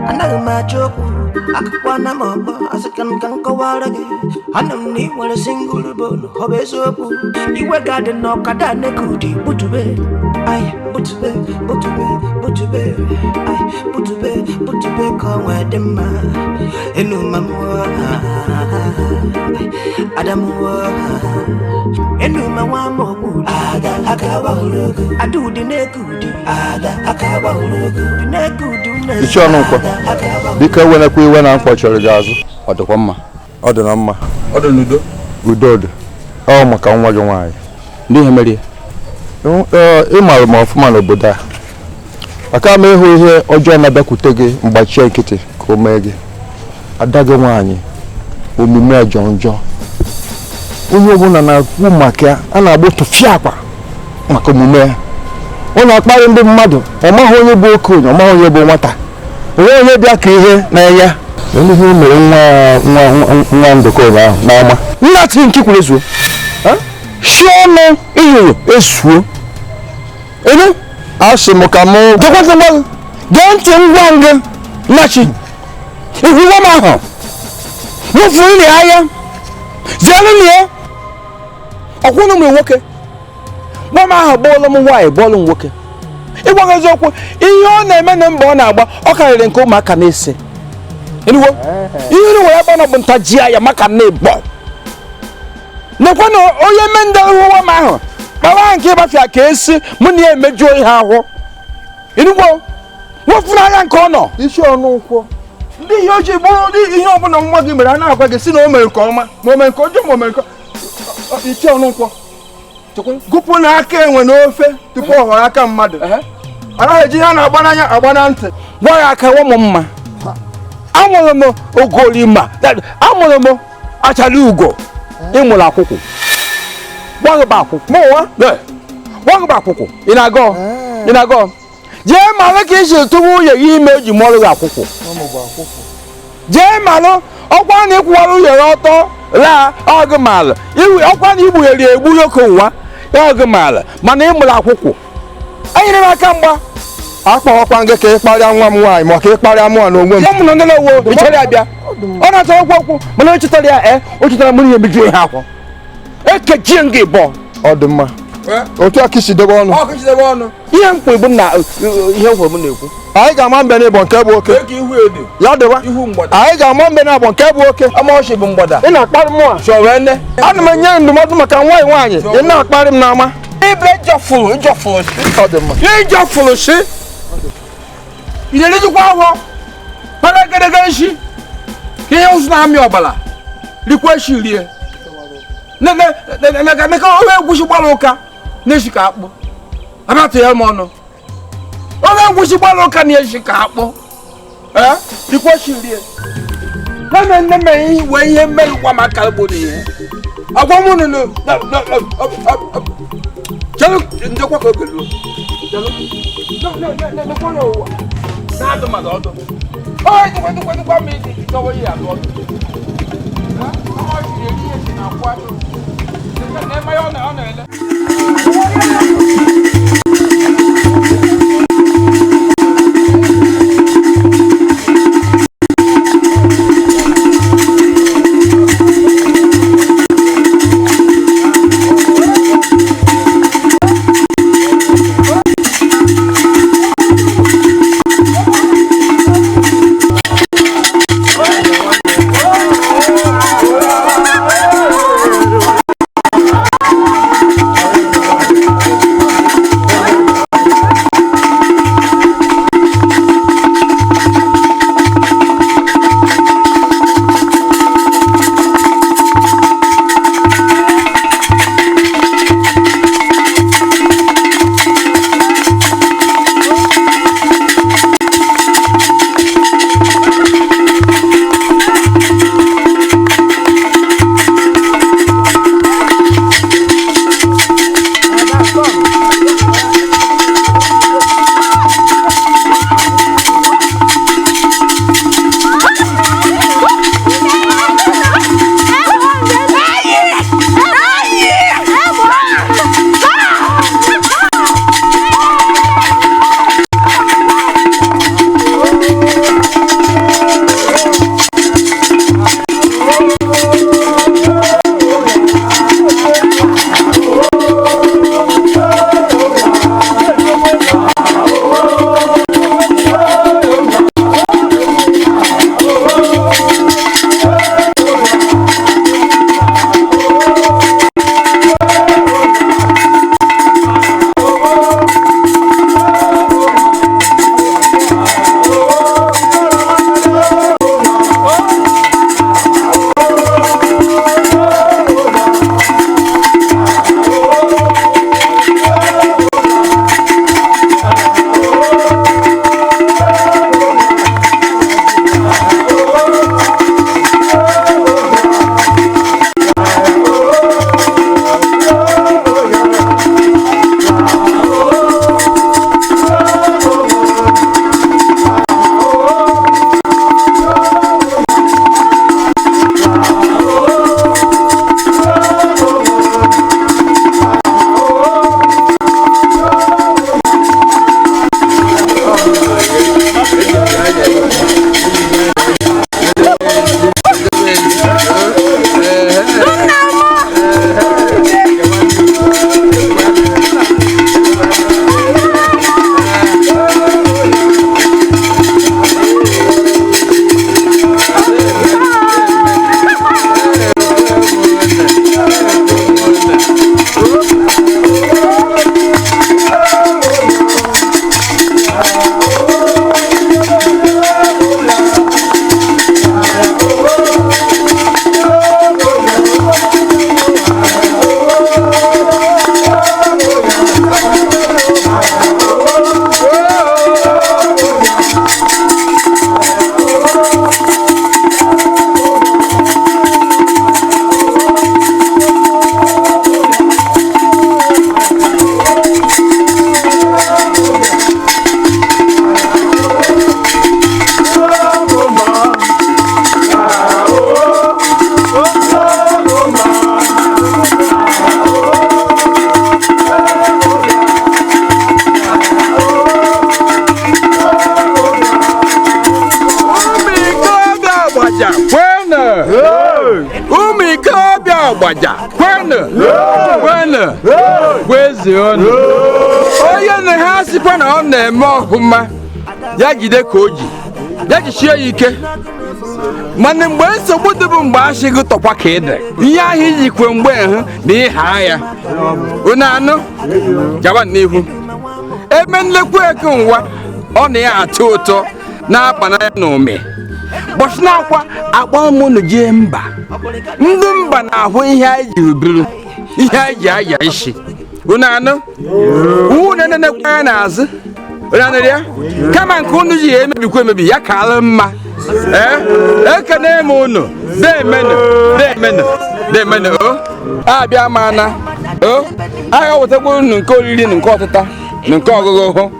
anaghị m achọ okwu akụkọ na m ọgbọ asị ka m ka m kọwara gị. Anụ m na ị nwere singụl bonu, ọ bụ eziokwu iwe ga-adị n'ọkada neka ụdị. Butube ai, butube butube butube ai, butube butube ka ọ nwee dị mma. Enuma mmụọ ada mmụọ enuma nwa amaokwu ada ụdị na-eke ụdị, ụdị na-eke ụdị. Ichie Ọnụnkwọ, biko ewenekwa iwe na mkpọchiri gị azụ. Ọ dịkwa mma? Ọ dị na mma. Ọ dị n'udo. Udo dị. Ọ maka nwa gị nwaanyị. Ndị ihe mere ị maara m ọfụma n'obodo a. Aka m ịhụ ihe ọjọọ na-abịakwute gị mgbachie nkịtị ka o mee gị. Ada gị nwaanyị omume jọọ njọ. Onye ọbụla na-ekwu maka ya, a na-agba tụfịa akwa maka omume ya. Ọ na-akparị ndị mmadụ, ọ maghị onye bụ okenye, ọ maghị onye bụ nwata. Onwe onye bịa ka ihe na-enye. Ndị ihe mere nwa nwa nwa Ndụka ụnyaahụ n'ama. Nna tiri nke kwuru ezuo. Shi ọnụ ihuru ezuo. Elu? Asị m ka mụ. Gekwentị ngwa gee ntị ngwa ngị nnachi. Ihu nwa m ahụ. Wụfuru nri ahịa. Zeere nri ya. Ọkwụnụ m nwoke. Nwa m ahụ bọọlụ m nwaanyị bọọlụ m nwoke. Ịgwa gị eziokwu, ihe ọ na-eme na mba ọ na-agba ọ karịrị nke ụmụaka na-ese. Ihe nwere ebe ọ nọ bụ ntaji ya maka na ịbọ. Nekwa na onye mme ndị nwa m ahụ kpawa nke ịgbafịa ka esi mụ na ya emejuo ihe ahụ. Enugbo wefuru anya nke ọ nọ. Isi ọnụ nkwọ. Ndị ihe ojii bụrụ ihe ọbụla nwa gị mere a na-agwa gị si na o mere nke ọma ma o mere nke ọjọọ ma o mere nke isi ọnụ nkwọ. Gụpụ na aka enwe n'ofe tupu ọ ghọrọ aka mmadụ. Anaghị eji ihe a na-agba n'anya agba na ntị. Gwa ya aka nwa m mma. Amụrụ m ogolima, amụrụ m achara ugo, ịmụrụ akwụkwụ. Gwaghịba akwụkwụ. Gwaghịba akwụkwụ. Ị na-agọ? Ị na-agọ? Jee malụ ka isi tụwa nwunye gị ime eji mụọrọ gị akwụkwụ. Jee malụ ọkwa na ịkwụwara nwunye gị ọtọ laa ọgụ malụ. Ọkwa na igbughere egbu yoke ụwa ọgụ malụ mana ịmụrụ akwụkwụ. Enyere m aka mgba. Akpọghọkwa gị ka ị kparịa nwa m nwaanyị ma ka ị kparịa mụ n'onwe m. Ụmụ nọ ndị na-ewo ị chọrọ ya bịa. Ọ na-achọ okwu okwu mana o chetara ya o chetara mụ ihe mejuru ihe akwụ. Ekechie m gị bọ. Ọ dị mma. Otu a ka isi debe ọnụ. Ihe m kwuru bụ na ihe m kwuru m na-ekwu. Anyị ga-ama mbe n'ịbọ nke bụ oke. Ya dịwa. Anyị ga-ama mbe n'abọ nke bụ oke. Ị na-akparị mụ a. Ana m enye ndụmọdụ maka nwaanyị nwaanyị. Ị na-akparị m n'ama. Ịjọfụrụ si. Ị na-erejikwa ahụ para egedege nshi ka ihe ụzụ na-amị ọbara rikwa eshi rie. Neka onye egwusi gbara ụka na-eshi ka akpụ. Abatụ ya m ọnụ. Onye egwusi gbara ụka na-eshi ka akpụ. Rikwa eshi rie. Nne nne m wee ihe mmerụkwa maka gburu ihe. Agwa m unu chelụ ndekwa ka oge ruo. Na-adụ mmadụ ọdụ. Dịkwa m iji dọwa ihe adụ ọdụ. Ụmụ ikorobịa Ọgbaja kwenu kwenu kwezuonu. Onye na ha sịkwa na ọ na-eme ọfụma ya jide ka o ji, ya jisie ya ike. Mana mgbe nsogbu dị bụ mgbe asị gị tọkwa ka ị dị, ihe ahụ ijikwe mgbe hụ na ịha ya. Unu anụ gawa n'ihu. Ebe nlekwa eke nwa ọ na ya atọ ụtọ na-akpa n'anya na ụmị. Bọchị na-akwa akpọ m unu jee mba. Ndị mba na-ahụ ihe anyị jiri biri, ihe anyị ji aya isi. Unu anụ? Unu nenekwa ya n'azụ. Unu anụrụ ya? Kama nke unu ji ya emebikwa emebi ya ka alụ mma. Ekene m unu. Deemenụ, deemenụ, deemenụ o. Abịa m ana. O, agha wetakwa unu nke oriri na nke ọtịta na nke ọgụgụ hụ.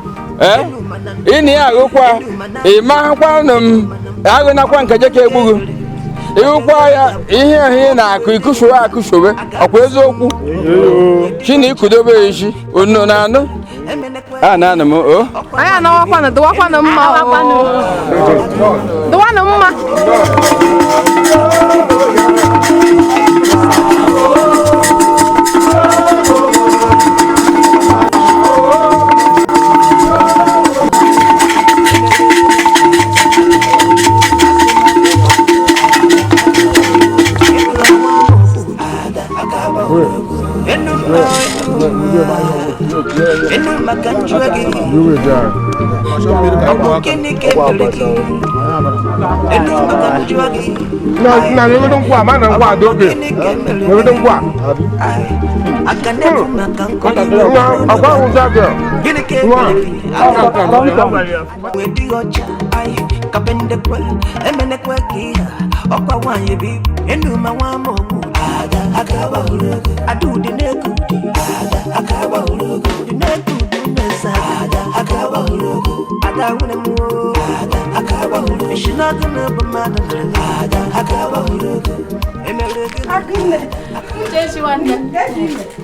Ị na ya agụkwa, ị mahakwa nụ m agụnakwa nke jeka egbughu. Ịhụkwa ya ihe ahụ ị na-akụ ikushowe akụshowe ọkwa eziokwu. Chi na ikudobe isi unu na-anụ? A na-anụ m o. Anyị anawakwanụ, dịwakwanụ mma o. Dịwanụ mma. Na nwegodo nkwụ a, ma na nkwụ a dị oge. Nwegodo nkwụ a. Nwa, ọkwa ahụ ụzọ gị. Nwa.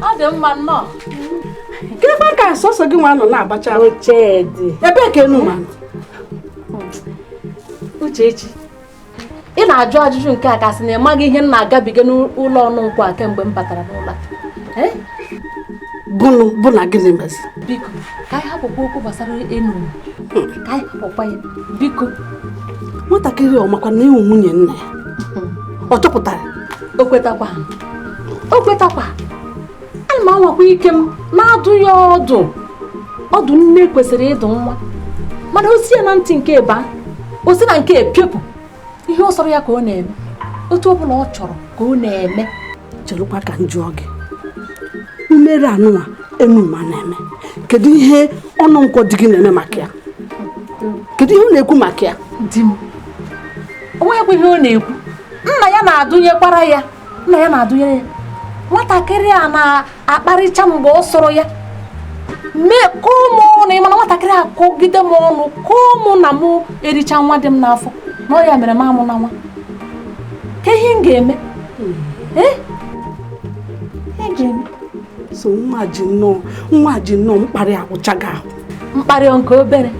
Ọ dị mma nnọọ. Kekwa ka sọsọ gị nwa nọ na-abacha ebee ka enu ma Uchechi, ị na-ajụ ajụjụ nke a kasị na ị maghị ihe m na-agabiga n'ụlọ ọnụ nkwụ a kemgbe m batara n'ụlọ a. Bụ na gịnị mezi? Biko, ka anyị hapụkwa okwu gbasara enu, ka anyị hapụkwa ya, biko. Nwatakịrị ọ makwa na ịwụ nwunye nna ya? Ọ chọpụtara? O kwetakwa. O kwetakwa. Ana m anwakwa ike m na-adụ ya ọdụ. Ọdụ nne kwesịrị ịdụ nwa. Mana o si ya na ntị nke ba, o si na nke epiopụ. Ihe ọ sọrọ ya ka ọ na-eme. Otu ọ bụla ọ chọrọ ka ọ na-eme. Cherukwa ka m jụọ gị. Mmeri anụnwa Enuma na-eme. Kedu ihe ọnụ nkwọ di gị na-eme maka ya? Kedu ihe ọ na-ekwu maka ya? Di m. O nweghịkwa ihe ọ na-ekwu. Nna ya na-adụnyekwara ya. Nna ya na-adụnyere ya. Nwatakịrị a na-akparịcha mgbe ọ sọrọ ya. Mee kụọ m ọnụ, ị mana nwatakịrị a kụgide m ọnụ, kụọ mụ na mụ ericha nwa dị m n'afọ. Na ọ ya mere m amụ na nwa. Ka ihe m ga-eme? Ihe ga-eme? So nwa ji nnọọ mkparị agwụchaghị ahụ. Mkparị nke obere.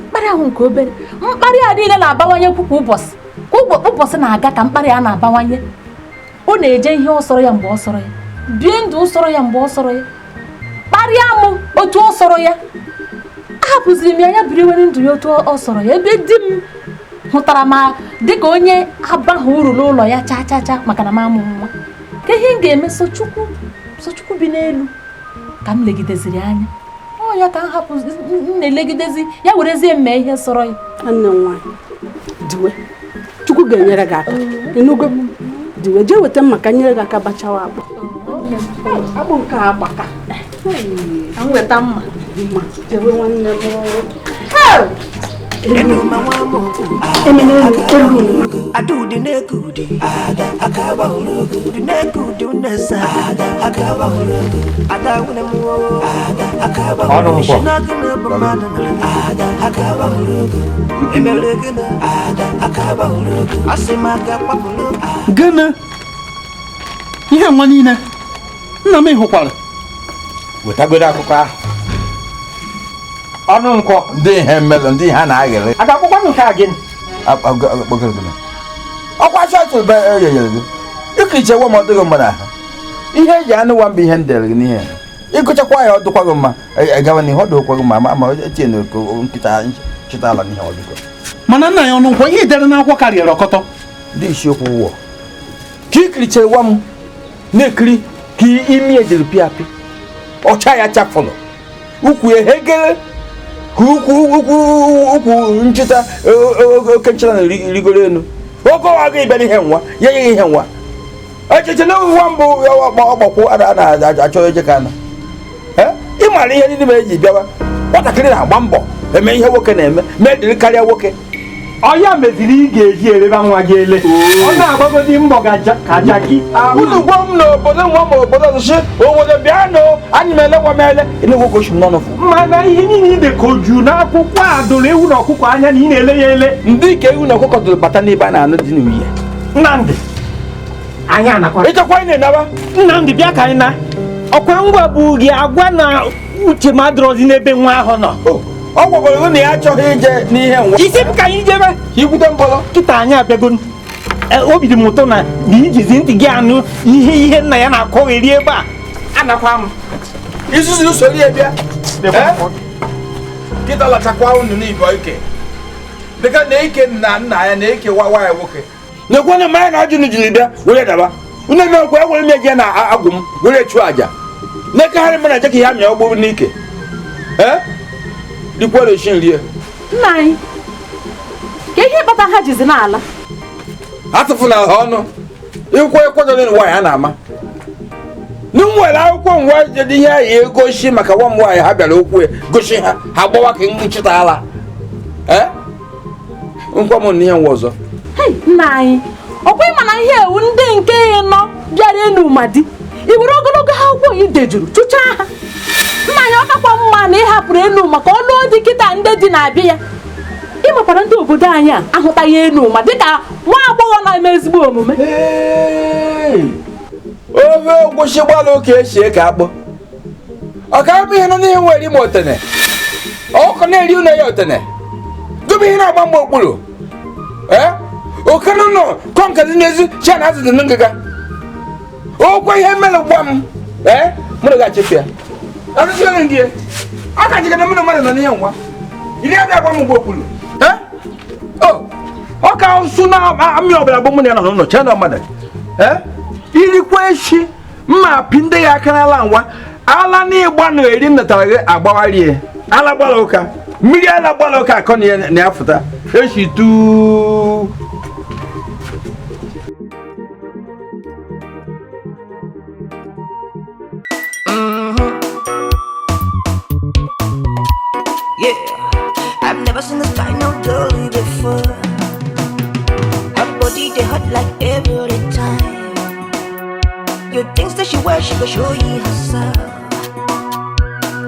Mkparị ahụ nke obere. Mkparị a niile na-abawanye kwa ụbọchị. Kwa ụbọchị na-aga ka mkparị a na-abawanye. Ọ na-eje ihe ọ sọrọ ya mgbe ọ sọrọ ya. Bie ndụ ọ sọrọ ya mgbe ọ sọrọ ya. Kparịa m otu ọ sọrọ ya. Ahapụziri m ya ya biri were ndụ ya otu ọ sọrọ ya. Ebe di m hụtara ma dịka onye abaghị uru n'ụlọ ya chaa chaa chaa maka na m amụ nwa. Ka ihe m ga-eme so Chukwu bi n'elu ka m legideziri anya. Ọ ya ka m hapụ m na-elegidezi ya werezie m mee ihe sọrọ ya. Nwanne m nwaanyị, diwe. Chukwu ga-enyere gị aka. Ịnụgo? Diwe, jee weta mma ka nyere gị aka bachawa akpụ. Akpụ nke a agbaka. Ka m weta mma. Mma, jewe nwanne m. Gịnị? Ihe nwa niile nna m hụkwara. Wetagodo akụkọ ahụ. Ọnụ nkwọ ndị ihe mmelụ ndị ha na-aghịrị. A ga-akpọkwa nke a gịnị? Ọkwa chọọchị be eyeyere gị. Ikiricha gwa m ọ dịghị mma n'ahụ. Ihe eji anụ nwa mbụ ihe m dere gị n'ihe. Ịgụchakwa ya ọ dịkwa gị mma. Gawa n'ihu ọ dịkwa gị mma ma etinye na nkịta chịta ala n'ihe ọ dịkwa. Mana nna ya Ọnụnkwọ ihe dere n'akwụkwọ karịrị ọkọtọ. Ndị isiokwu ụwọ. Ka ikiricha gwa m na-ekiri ka imi ejiri pịa apị. Ọcha ya chafụlụ. Ukwu ehegere ka ukwu nchịta oke nchịta na-rigoro elu. Oge ọwa gị bịara ihe nwa ya nye ihe nwa. Echiche na nwa mbụ ọgbakwu a na-achọ eje ka ana. Ị maara ihe niile mere eji bịawa. Nwatakịrị na-agba mbọ eme ihe nwoke na-eme mee dịrị karịa nwoke. Ọ ya meziri ị ga-eji ereba nwa gị ele. Ọ na-agbagodi mbọ ka jaki. Unu gwa m n'obodo nwa ma obodo ọzọ obodo bịa nụ anyị m ele nwa m ele enegwu gosi m n'ọnụ fụ. Mana ihe niile ide ka oju n'akwụkwọ a doro ewu na ọkụkọ anya na ị na-ele ya ele. Ndị ka ewu na ọkụkọ doro bata n'ebe a na-anụ dị n'uhie. Nnamdị anyị anakwa. Ịchọkwa ị na-enaba. Nnamdị bịa ka anyị na. Ọkwa ngwa bụ gị agwa na uche m adịrọzi n'ebe nwa ahụ nọ. Ọ gwagoro na ya achọghị ije n'ihe nwa. Isi m ka anyị jebe. Ikwute mbọlọ. Kịta anyị abịago. Obi dị m ụtọ na ijizi ntị gị anụ ihe ihe nna ya na-akọgheri ebe a. Anakwa m. Isusu usoro ya bịa. Kịta lachakwa unu n'ibe ike. Dịka na ike nna nna ya na eke nwa ya nwoke. Nekwe na mmanya na ajụ jiri bịa were daba. Unu emekwa ewere m eje na agwụ m were chụọ aja. Nekegharị m na eje ka ihe amịa ọgbụ n'ike. Nna anyị, ka ihe kpata ha jizi n'ala. Atụfula ha ọnụ. Ịkwụ ekwadoro nwaanyị a na-ama. N nwere akwụkwọ nwa jede ihe anyị egosi maka nwa m nwaanyị ha bịara okwu gosi ha ha gbawa ka nchịta ala. Nkwa m na ihe nwa ọzọ. Nna anyị, ọkwa ịma na ihe ewu ndị nke nọ bịara enu ma di. I were ogologo akwụkwọ ị dejuru chụchaa ha. Nna anyị ọ kakwa mma na ị hapụrụ enu maka ọnụ dị kịta ndị dị na-abịa ya. Ị makwara ndị obodo anyị a ahụtaghị enu ma dịka nwa agbọghọ na-eme ezigbo omume. Ofe ogwusi gbalụ ka esi eke akpụ. Ọ ka bụ ihe nọ n'ihe nwere ime otene. Ọkụ na-eri ụlọ ya otene. Dobe ihe na-agba mgbe okpuru. Oke nọ nọ kọnka dị n'ezi chi na azụ dị na ngịga. Okwe ihe mere gwa m. Mụ na ga-achịpụ ya. Aka jikere mụ na mmadụ nọ n'ihe nwa. Iri abịa agba m mgbe okpuru. Ọ ka nsụ na amị ọbụla bụ mụ na ya nọ n'ụlọ chee na mmadụ. Irikwa echi mma apị ndị ya aka n'ala nwa. Ala n'ịgba na eri m natara gị agbagharie. Ala gbara ụka. Mmiri ala gbara ụka akọ na ya fụta. Echi tuu. Yeah, I've never seen this kind of girl before. Her body they hot like every time. You think that she wear, she go show you herself.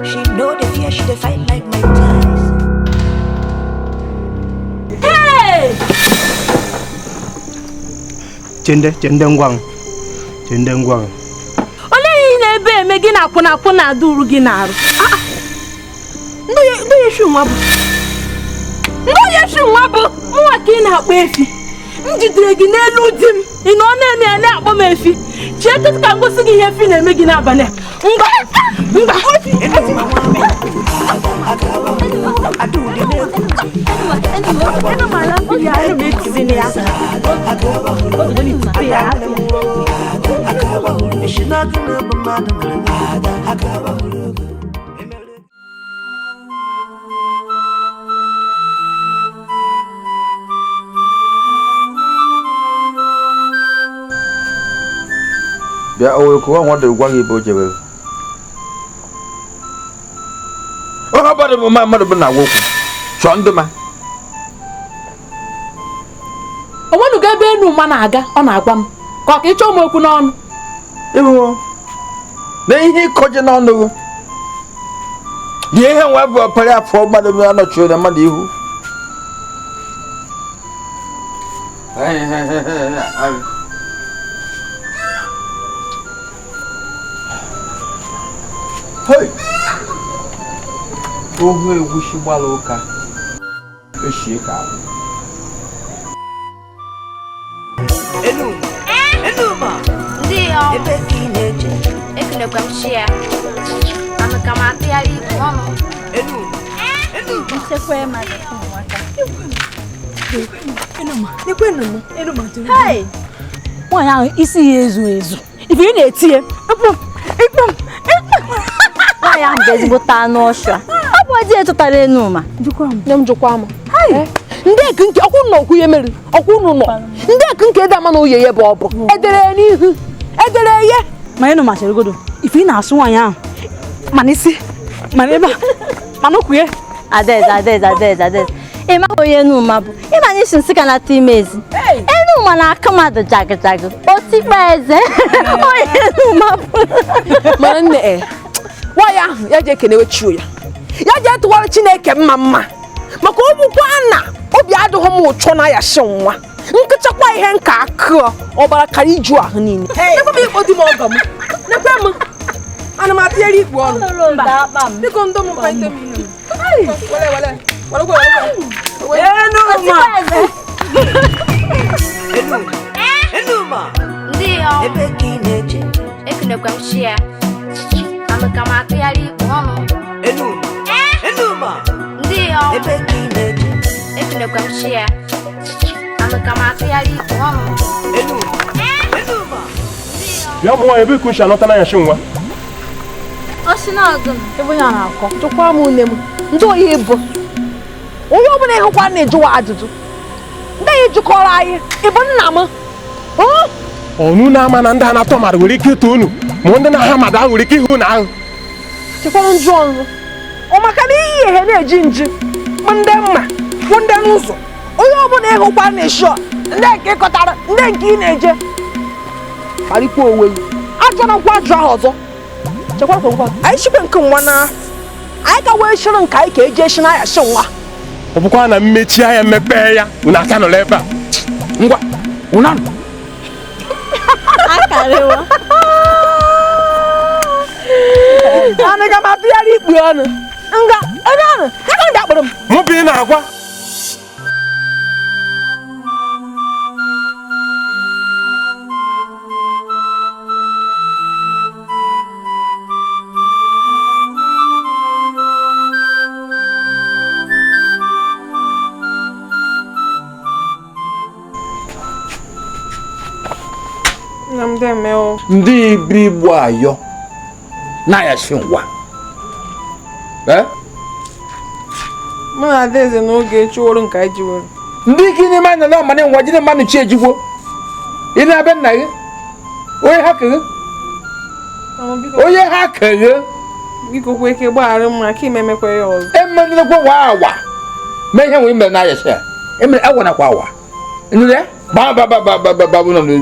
She know the fear, she dey fight like my ties. Hey! Chende, chende ngwang, chende ngwang. Ole ihe na-ebe eme gị na akwụna akwụna adụrụ gị na-arụ. Ndị onye nwa bụ nwa ka ị na-akpọ efi. M jidere gị n'elu di m. Ị nọ na-eme ya na-akpọ m efi. Chee tụtụ ka m gosi gị ihe efi na-eme gị n'abalị a. Ngwa ngwa. Bịa o wee nwa dịrị gwa gị ebe o jebere. Ọ bụrụ bụ mmadụ bụ na agwa okwu chọọ ndị ma. O nwenugo ebe enu ma na-aga ọ na-agwa m ka ọ ka ịchọ m okwu n'ọnụ. Ịhụ na ihe ịkọje n'ọnụ gị. Dị ihe nwa bụ ọpara afọ mmadụ bụ anọchiri na mmadụ ihu. Hey! Ohu egwusi gbara ụka eshie ka abụ. Enuma! Enuma! chi ya. Anụ ka m atụgharị ikpu ọnụ. Nchekwa ya mmadụ ụmụaka. Hey! Nwaanyị ahụ isi ya ezu ezu. Ife ị na-eti ya. Nwaanyị ahụ bụ ezigbote anụ ọsha. Ọ bụ ezi chọtara Enuma. Nne m jụkwa m. Ndị eke nke ọkwụ nọ okwu ihe mere ọkwụ unu nọ. Ndị eke nke ede ama na oye ya bụ ọ bụ. Edere ya n'ihu. Edere ya. Ma Enuma chere godo. Ife ị na-asụ nwaanyị ahụ. Mana isi, mana ebe a, mana ụkwụ ya. Adaeze, Adaeze, Adaeze, Adaeze. Ị maghị onye Enuma bụ. Ị ma na isi nsị ka na-atụ ime ezi. Enuma na-akụ mmadụ jagụjagụ. Otikpa eze. Onye Enuma bụ. Mana nne nwaanyị ahụ ya ji ekenewe chi ya. Ya ji etụwara Chineke mma mma. Maka ogbukwa na obi adịghị m ụchọ na ya shi nwa. Nkụchakwa ihe nka akụọ ọbara kara iju ahụ niile. Nekwe m ikpo di m ọgọ m. Nekwe m. Ana m atụgharị ikpu ọnụ. Biko ndo m kwente m ihe m. Wele wele. Wele wele. Enuma! Enuma! Ndị ya. Ebe ka ị na-eje? Ekenekwa m chi ya. Anụ ka m atụgharị ikpu ọnụ. Enuma! Enuma! Ndị ya. Ebe ka ị na-eje? Ekenekwa m chi ya. Anụ ka m atụgharị ikpu ọnụ. Enuma! Enuma! Bịa bụ nwaanyị ebe ka uche anọta n'anya shi nwa. Oshi na-agụ m. Ebe onye a na-akọ. Jụkwa m nne m. Ndị oyi bụ. Onye ọbụla ịhụkwa na-ejụwa ajụjụ. Ndị anyị jụkọrọ anyị, ị bụ nna m. Ọnụ na-ama na ndị a na-atọ mmadụ nwere ike ịtụ unu, ma ndị na-aha mmadụ ahụ nwere ike ịhụ na ahụ. Chekwara njụ ọnụ. Ọ maka na iyi ihe na-eji nji, bụ ndị mma, bụ ndị n'ụzọ. Onye ọbụla ịhụkwa na-eshi ndị nke ịkọtara, ndị nke ị na-eje. Kparịkwa onwe gị. Ajụrụ nkwa ajụ ahụ ọzọ. Chekwara kwa nkwa. Anyị chikwe nke nwa na anyị ka wee shiri nke anyị ka eji eshi na ya shi nwa. Ọ bụkwa na mmechi anya mmepe ya unu aka nọrọ ebe a. Ngwa, unu Akarịwa. Anụ ga m atụgharị ikpu ọnụ. Nga, ebe ahụ, ya ka ndị akpọrọ m. Mụ bụ ị na-agwa. Ndị ibi igbo ayọ na-ayashi ngwa. Mụ na Adaeze n'oge chụrụ nke anyị jiwere. Ndị ike n'ime anya na ọmana ngwa jide mmanụ chi ejigbo. Ị na-abịa nna gị? Onye ha keghe? Onye ha keghe? Biko kwe ike gbaghara m maka ime emekwa ya ọzọ. Emenekwa wa awa. Mee ihe nwere mere na-ayashi ya. Emere awa nakwa awa. Nụ ya? Ba ba ba ba ba ba ba no no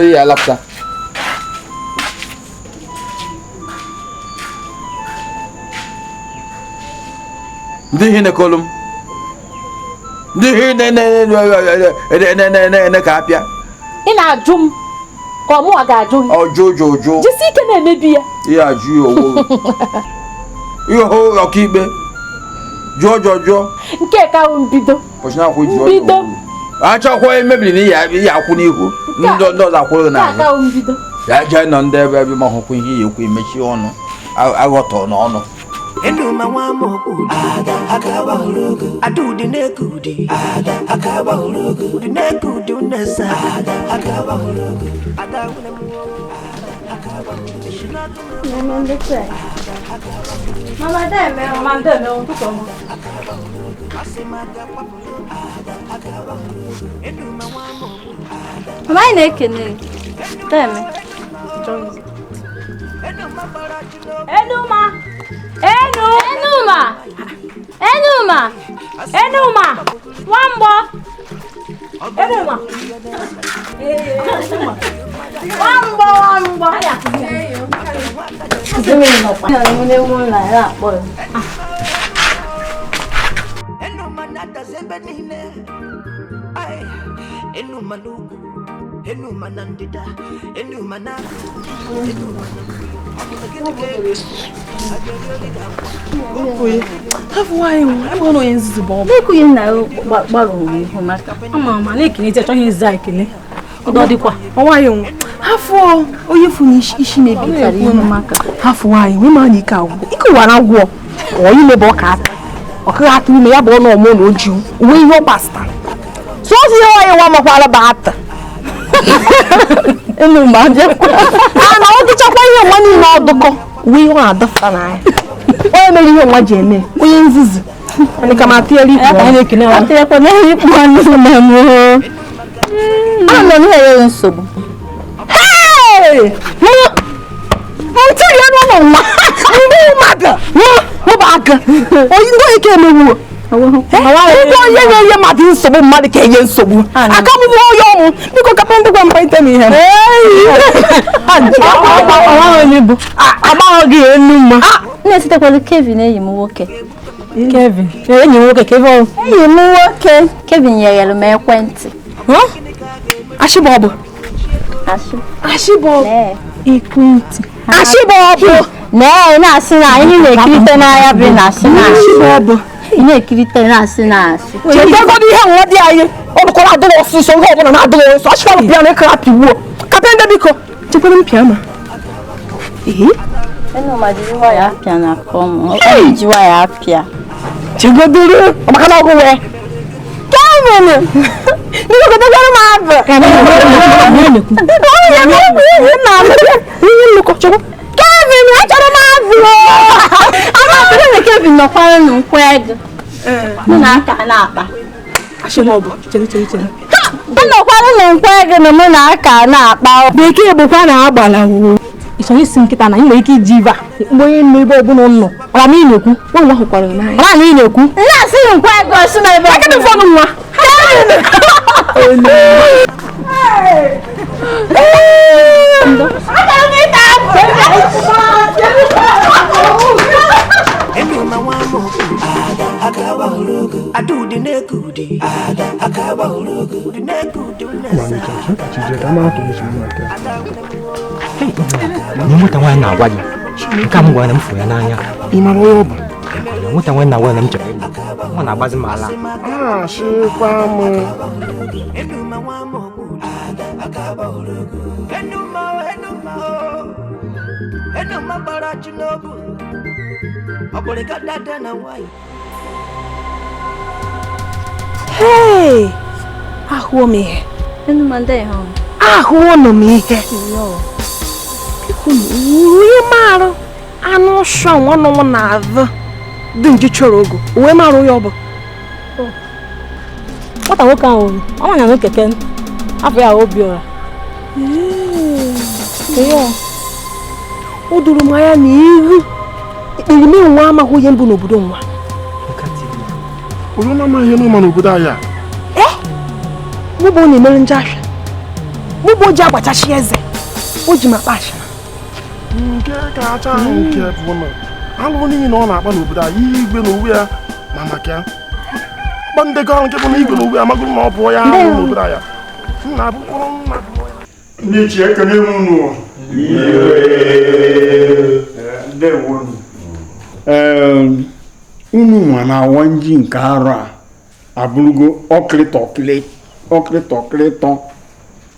ya lapsa. Ndị ihe na-ekolum. Ndị ihe na ka apịa. Ị na-ajụ m ka ọ mụwa ga-ajụ gị. Ọjụ jụ jụ. Jisi ike na-emebi ya. Ihe ajụ ya owo. Ihe hụ ọkaikpe. Jụọ jụọ jụọ. Nke ka mbido. Mbido. Achọkwa emebiri na ihe akwụ n'ihu. Ndị ọzọ akwụrụ n'azụ. Mbido. Ya jee nọ ndị ebe ebe ma hụkwa ihe ya ekwu emechi ọnụ aghọtọ n'ọnụ. Enuma nwa m okwu. Ada akaba urugu. Adudi nekudi. Ada akaba urugu. Udi nekudi unesa. Ada akaba urugu. Ada wune mu. Akaba urugu. Mama deme, mama deme, ụtụtụ ọma. Mama anyị na-ekene. Deme. Enuma. Enu. Enuma. Enuma. Enuma. Nwamgbọ. Enuma. Nwamgbọ, nwamgbọ. Hafụ onye fụ na isi mebiri hafụ nwaanyị nwee ma na ike agwụ ike ụwa na agwụ ọ ime bụ ọka ata ọka atụ ime ya bụ ọnụ ọmụ na oji uwe ihe ọ gbasara so ozi ihe nwaanyị nwa makwara bụ ata a na ọ dịchakwa ihe nwa niile ọdụkọ uwe ihe ọ na-adọfụta n'anya onye mere ihe nwa ji eme onye nzuzu ka m atụnyere ikpu ọnụ anọ m ihe nsogbu. Ntiri ọnụ nwa ndị mmadụ mụba aka onye ndị ike emewuo ndị onye na-enye mmadụ nsogbu mmadụ ka enye nsogbu aka m bụ onye ọmụ biko kapị ndị gwa mkpa ite m ihe agbaghọ gị enu mma na-esitekwala Kevin enyi m nwoke. Kevin enyi m nwoke Kevin enyi m nwoke Kevin nyere m ekwentị. Ashịbọbụ Ashịbọbụ ekwentị Ashịbọbụ nee na-asị na anyị na-ekirite n'anya bụ na-asị na Ashịbọbụ ị na-ekirite na-asị na asị chetegodo ihe nwa dị anyị ọnụkọrọ adụrụ ọsịsọ ihe ọbụla na-adụrụ ọsọ achịkwara pịa na ịkara pịgbuo kapịa ndị biko chekwere m pịa ma Enuma jiri waya apịa na akọ m ọ ji waya apịa chegodoro maka na ọgụ wee Kevin! Biko gotekwara m abụ Kevin achọrọ m abụ Ama na Kevin nọkwara n'ụkwụ ego mụ na aka na-akpa ọ nọkwara n'ụkwụ ego na mụ na aka na-akpa bekee bụkwa na agbala ị chọrọ isi nkịta na ị nwere ike iji ive a mgbe onye nọ ebe ọbụla nọ ọra na ị na-ekwu nwa hụkwara n'anya ọra na ị na-ekwu na-asị nkwa ego si na ebe akadị fọnụ nwa Nwata nwaanyị na-agwa gị nke a m gwara na m fụrụ ya n'anya ị mara onye ọ bụ nwata nwaanyị na-agwa na m chọrọ ịlụ ọ na-agbazi m ala asịkwa m Hey! Ahụọ m ihe ahụọ nọ m ihe onye marụ anụ ụsọ nwanụ na-azụ dị nji chọrọ ogo uwe marụ ya ọ bụ nwata nwoke ahụ ọ manya na keke afọ ya Obiora o doro m anya na ihu ikpirime nwa amaghị onye mbụ n'obodo nwa onye na-amaghị ihe n'ụma n'obodo anyị a mụ bụ na-emere nje ahịa mụ bụ o ji agbachachi eze o ji m akpa ashịna nke kacha nke bụ na alụ niile ọ na-akpa n'obodo anyị igwe na owu ya ma maka ya akpa ndekọ ahụ nke bụ na igwe na owu ya amagoro na ọ bụ ya ahụ n'obodo anyị nna abụkwụrụ nna ndị ichie ekene m unu unu nwa na-awa nji nke arọ a abụrụgo ọkịrịtọkịrịtọ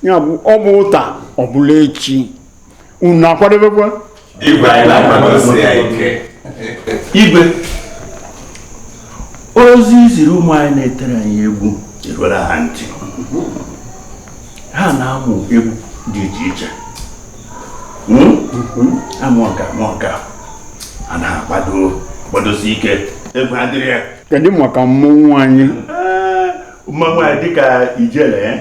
ya bụ ọ bụ ụta ọ bụla echi unu akwadebekwa igwe anyị na-akwadosi ya ike igwe ozi ziri ụmụ anyị na-etere anyị egwu eruola ha ntị ha na-amụ egwu dị iche iche amụ ọka a na-akwado kwadosi ike egwu adịrị ya kedu maka mmọnwụ anyị mmanwụ anyị dịka ijele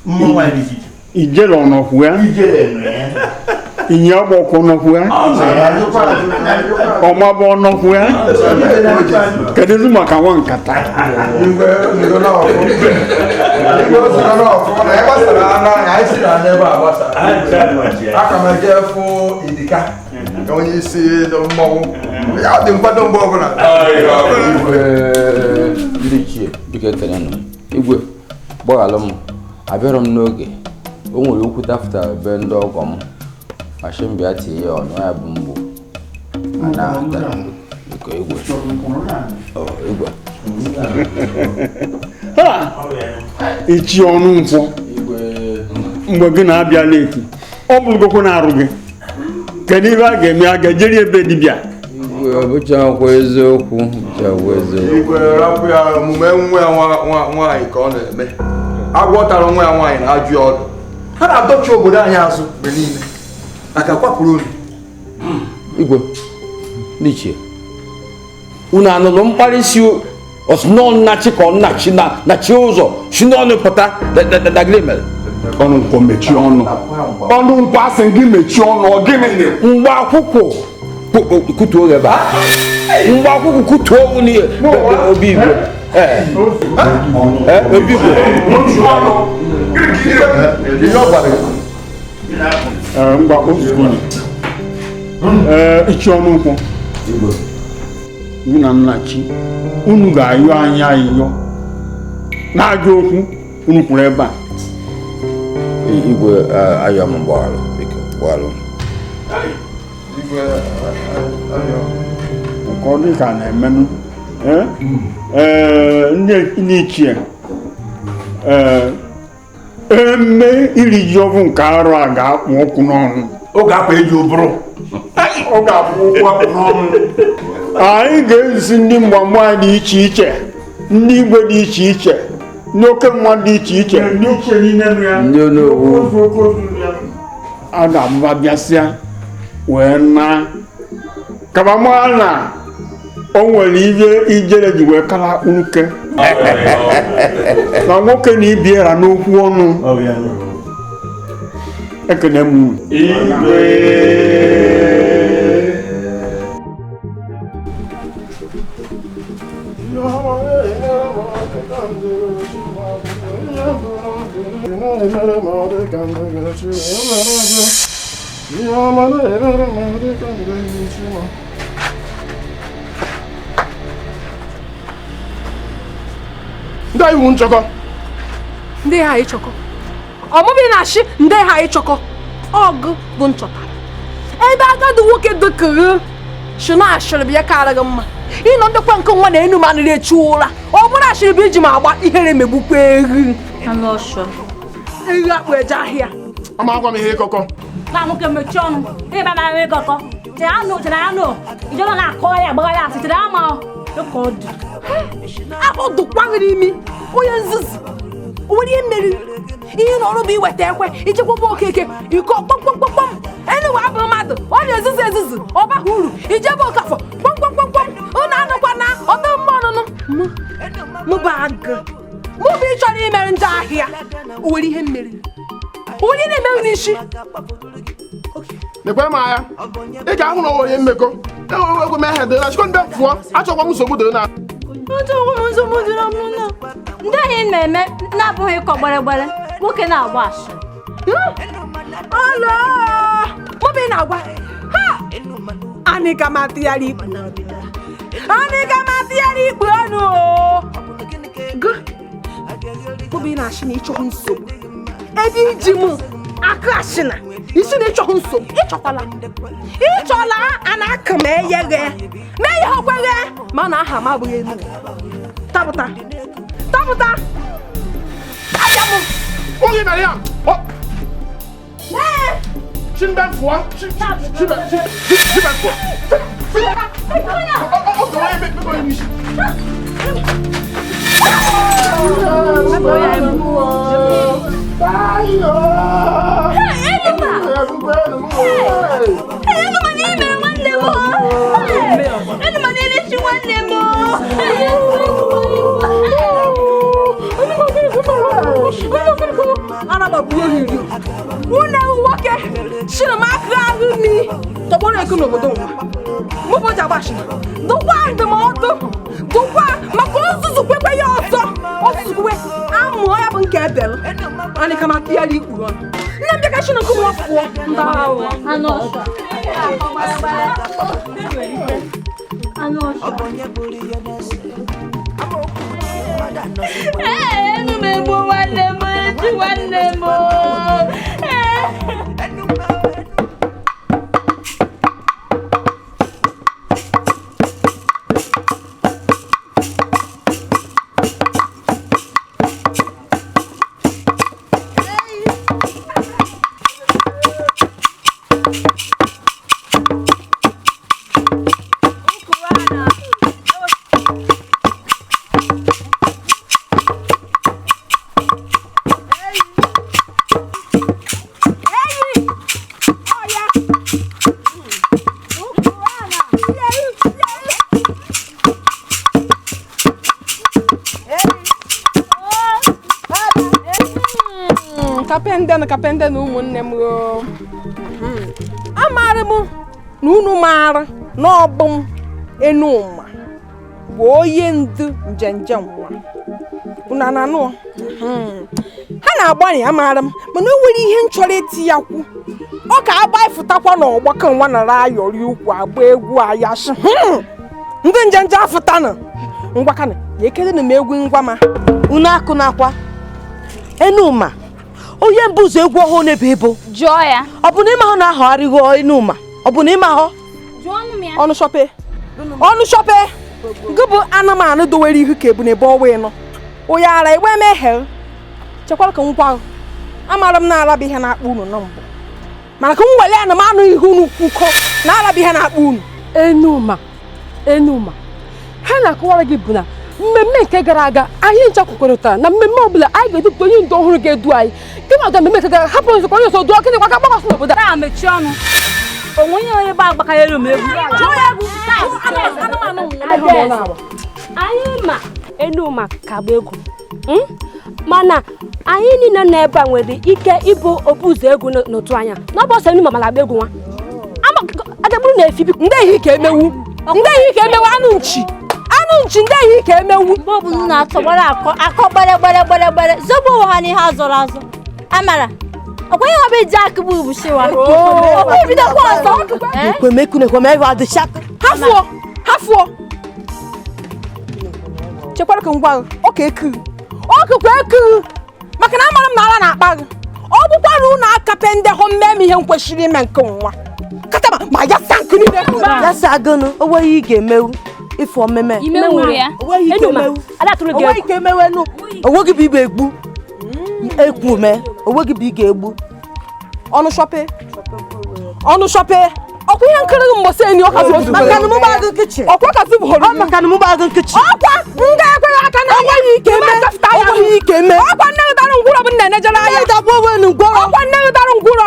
mmọnwụ anyị dị iche ijele ọnọkwu ya inye ọgbọkwụ ọnọkwu ya ọmabụ ọnọkwu ya kedụzi maka nwa nkata aka m eje fụ idika onye isi mmọnwụ ya dị nkwado mgbe ọbụla ndị ichie biko ekele nụ igwe gbaghalụ m abịarọ m n'oge o nwere okwu dapụtara be ndị ọgọ m ashimbịa tinye ya ọnụ ya bụ mgbu biko igwe igwe ichi ọnụ nkwọ Mgbe gị na-abịa leti ọ bụrụgokwu na-arụ gị kedu ihe a ga-eme a ga-ejeri ebe dibịa. Igwe ọ bụchakwa eziokwu bụchakwa eziokwu. Igwe rapụ ya omume nwa ya nwaanyị ka ọ na-eme. Agwọ tara nwa ya nwaanyị na-ajụ ya ọdụ. Ha na-adọchi obodo anyị azụ mgbe niile. Maka kwapụrụ unu. Igwe ndị ichie unu anụrụ mkparịsị ọsịnọ nnachi ka ọ nnachi na chi ụzọ si n'ọnụ pụta na gịnị mere? Ọnụ nkwọ mechie ọnụ. Ọnụ nkwọ asị gị mechie ọnụ ọ gịnị? Mgbe akwụkwọ kutuo gị ebe a. Mgbe akwụkwọ kutuo unu obi igwe. Obi igwe. Ngwa ozugbo ichi ọnụ nkwọ gị na nnachi unu ga-ayọ anyị ayịyọ na-ajọ okwu unu kwuru ebe a. Igwe ayọ m gbaghalụ biko gbaghalụ. Igwe ayọ nke ọ dị ka na-emenụ ndị ichie eme iri ji ọbụ nke arụ a ga-akpụ ọkụ n'ọnụ. Ọ ga-akpa eji ụbụrụ. Ọ ga-akpụ okwu akpụ n'ọnụ. Anyị ga-ezi ndị mgbamgba dị iche iche, ndị igwe dị iche iche, ndị oke mmadụ dị iche iche, ndị onowu a ga-abụba bịasịa wee na kabama na o nwere ihe ijere ji wee kara nwoke na nwoke na ibiera n'okwu ọnụ. Ekene m unu. Ndị anyị wụ nchọkọ. Ndị ha ịchọkọ. Ọmụmụ na-achị ndị ha ịchọkọ. Ọgụ bụ nchọtara. Ebe agadi nwoke dịkịrị shi na ashịrị bụ ya kara gị mma. Ịnọ ndekwa nke nwa na enu manịrị echu ụra. Ọ bụrụ ashịrị bụ iji ma agba ihere megbukwa ehi. Ehi akpụ eje ahịa. Ama agwa m ihe ịkọkọ. Na nwoke mechie ọnụ. Ịba ma ihe ịkọkọ. Chere anụ chere anụ. Ijọba na-akọ ya agbagha ya asị chere ama ka ọ dị. Afọ dụkwa gị n'imi. Onye nzuzu. O nwere ihe meriri. Ihe na ọrụ bụ iweta ekwe ichekwaba okeke iko kpọmkpọmkpọm. Enugwu abụ mmadụ ọ na-ezuzu ezuzu ọ baghị uru ijebe okafọ kpọmkpọmkpọm unu anụkwa na ọdụ mma ọnụnụ mụ bụ agụ mụ bụ ịchọrọ imere ndị ahịa. O nwere ihe meriri. O nwere ihe na-emerụ n'isi. Nekwe m anya ị ga-ahụ na onye mmekọ enwere m ehe dịrị na chikọ ndị fụọ achọkwa m nsogbu dịrị na ndị anyị na-eme na-abụghị ịkọ gbere nwoke na-agba asịrị. Ọlọ mụ na-agwa ha anyị ga ma atụgharị ikpu anyị ga ma atụgharị ikpu ọnụ o gụ mụ na-achị na ịchọghị nsogbu ebe iji mụ akụ ashịna isi na ịchọghị nsogbu ịchọkwala ịchọla a na-akụ ma eyeghe ma eyeghe okweghe ma na aha m abụghị enu. Tapụta tapụta abịa m oge mere ya Chimbe fụọ chimbe fụọ Enuma n'ime nwanne m. Enuma n'elechi nwanne m. Ana m abụ ohiri. Unu nwoke shiri m aka ahụ mi tọgbọrọ eke n'obodo nwa. Mụ bụ ji agbashina. Dụkwa ndụmọdụ dụkwa maka ozuzu kwekwe ya ọzọ. Ozuzu kwekwe amụọ ya bụ nke ebel. Anyị ka ma tụgharị ikpuru ọnụ. Nne m bịa ka shiri nke nwa pụọ. Ndị ahụ. Anụ ọsọ. Anụ ọsọ. Ee, enu m egbu nwanne m echi nwanne m. Kapende na kapende na ụmụnne m o. Amaara m na unu maara na ọ bụ m Enuma bụ onye ndu njenje nwa. Unu na-anụ? Ha na-agbani amaara m mana o nwere ihe m chọrọ iti ya kwu. Ọ ka agbaịfụtakwa n'ọgbakọ nwa nara ayọrị ukwu agba egwu ayashi. Ndị njenje afụtanụ. Ngwakana ya ekele na m egwu ngwa ma. Unu akụ na-akwa Enuma onye mbụ ụzọ egwu ọhụụ na-ebe ebo jụọ ya ọ bụ na ịma hụ na ahọgharịghị Enuma ọ bụ na ịma hụ ọnụ shọpe ọnụ shọpe gị bụ anụmanụ dowere ihu ka ebu na ebe ọwa ịnọ onye ara igbe emeghe chekwara ka ngwa ahụ amara m na-arabụ ihe na-akpọ unu na mbụ mana ka m wele anụmanụ ihu unu kwukọ na-arabụ ihe na-akpọ unu. Enuma Enuma ha na-akọwara gị bụ na mmemme nke gara aga anyị ncha kwekọrịtara na mmemme ọbụla anyị ga-edupụta onye ndu ọhụrụ ga-edu anyị gị ma ga mmemme nke gara hapụ nzukọ onye ọzọ duo gịnị kwa ka gbakọsị n'obodo a mechie ọnụ onwe onye onye gba agbakanyere m egwu anyị ma Enuma ka gba egwu mana anyị niile nọ ebe a nwere ike ịbụ obu ụzọ egwu n'otu anya na ọ bụ ọsọ Enuma mara agba egwu nwa adagburu na-efi ndị ehi ka emewu ndị ehi ka emewu anụ nchi anụ nchi ndị ehi ka emewu mgbe ọbụla na-atọgbara akọ akọ gbere gbere gbere gbere zọgbu onwe ha n'ihe azọrọ azọ amara ọkwa ihe ọbụ iji akụ bụ ubushiwa ọkwa ebidokwa ọzọ ha fụọ chekwara ka ngwa ọka eku ọkụkwa eku maka na amara m na ara na-akpa gị ọ bụkwara unu akape ndị hụ mmemme ihe m kwesịrị ime nke nwa katama ma ya sa nkụ niile ya sa gụnụ o nweghị ị ga-emewu ifo mmemme onweghị ike emewenu onweghị bụ ibe egbu ekwu me onweghị bụ ị ga-egbu ọnụ shọpe ọnụ shọpe ọkwa ihe nkiri mgbọsị enyi ọkwa kazi bụhọrọ maka na mụ gbaa gị nkịchị ọkwa ndị ekweghị aka na enweghị ike eme enweghị ike eme ọkwa nne gị dara ngwụrọ bụ nna enejere anya ngwọrọ ọkwa nne gị dara ngwụrọ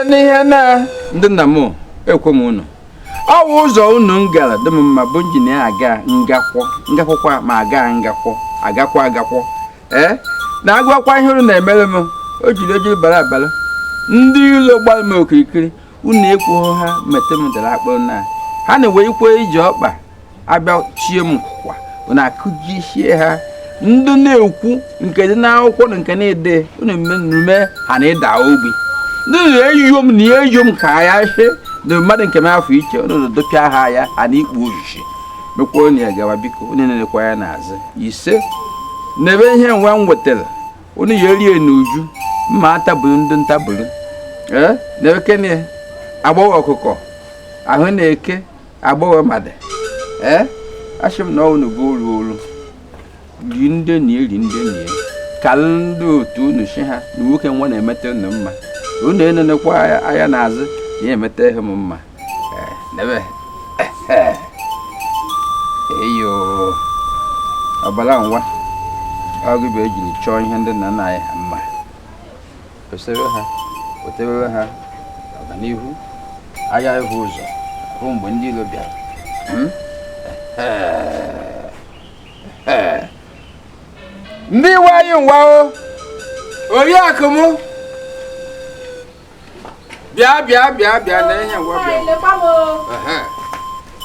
n'ihe na ndị nna m ekwe m unu ọ bụ ụzọ unu m gara dị m mma bụ injinia aga ngakwọ ngakwọkwa ma aga ngakwọ agakwa agakwọ ee na-agwakwa ihe unu na-emere m o jiri ojiri bara abara ndị ilo gbara m okirikiri unu ekwughị ha mete m dara akpụrụ na ha na-ewe ikwe iji ọkpa abịa chie m kwa unu akụjisie ha ndị na-ekwu nke dị n'akwụkwọ na nke na-ede unu emume ha na-ịda ogbi ndị na-eyiyo m na eyiyo m ka ya shi na mmadụ nke m afọ iche unu dopịa ha ya ha na ikpu ojiji mekwa unu ya gawa biko unu na-elekwa ya n'azụ ise n'ebe ihe nwa m wetara unu ya erie n'uju mma atabulu ndị ntabulu ee na-ekene agbọghọ ọkụkọ ahụ na-eke agbọghọ mmadụ ee asị m na unu bụ olu olu ri ndị na eri ndị na ka ndị otu unu si ha na nwoke nwa na-emete unu mma unu enenekwa anya n'azụ na ya emete ihe m mma eyo ọbara nwa ọgụ bụ ejiri chọọ ihe ndị nna nna anyị ha mma kwesịrị ha wetebere ha ọganihu agha ịhụ ụzọ hụ mgbe ndị iro bịara ndị iwe anyị nwa o oriakụ m bịa bịa bịa bịa na ihe ngwa bịa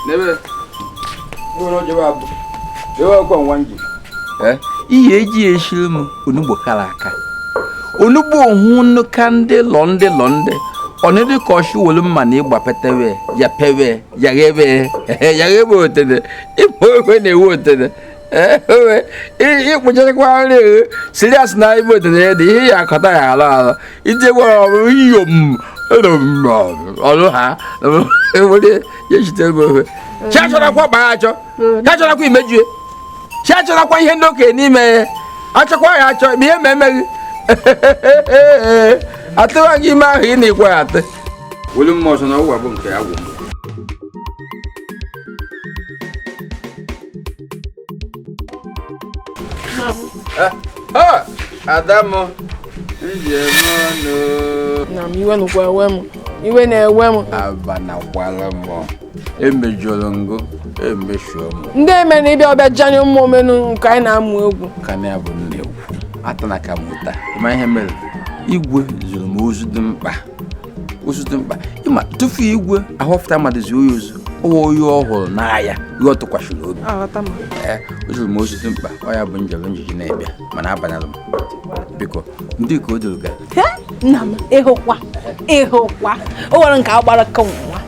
n'ebe ihe eji eshiri m onugbo kara aka onugbo ohun ka ndị lọ ndị lọ ndị ọnịdị ka ọchị wolu mma na ịgba petewe ya pewe ya ghebe ya ghebe otene ịkpọ ofe na-ewu otene ịkpụchakwa nri eghe sirias na ibe otene ya dị ihe ya akọta ya alọ alọ ije gwara ọrụ iyom ọrụ ha were ya echitere m ofe chi achọrakwa kpa ya achọ chi achọrakwa imejue chi achọrakwa ihe ndị okenye n'ime ya achọkwa ya achọ ma ihe ma emeghị atụwa gị ime ahụ ị na-ekwe ya atụ welu mma ọzọ na ọgwụ bụ nke agwụ Adamu na m iwe nụkwa ewe m iwe na-ewe m abanakwala m emejọrọ ngụ Emeshuo m. Ndị eme na ịbịa ọbịa janye ụmụ omenu nke anyị na-amụ egwu. Ka na ya bụ nne ekwu. Atana ka m ụta. Ịma ihe mere? Igwe zụrụ m ozu dị mkpa. Ozu dị mkpa. Ịma tufu igwe ahọpụta mmadụ zuo ya ozu. Ọ onye ọhụrụ n'ahịa ihe ọ tụkwasịrị obi. Ee, o zụrụ m ozu dị mkpa. Ọ ya bụ njem njiji na-ebịa mana abanyelụ m. Biko, ndị ka o doro ga. Nna m, ịhụkwa. Ịhụkwa. O nwere nke agbara ka nwa.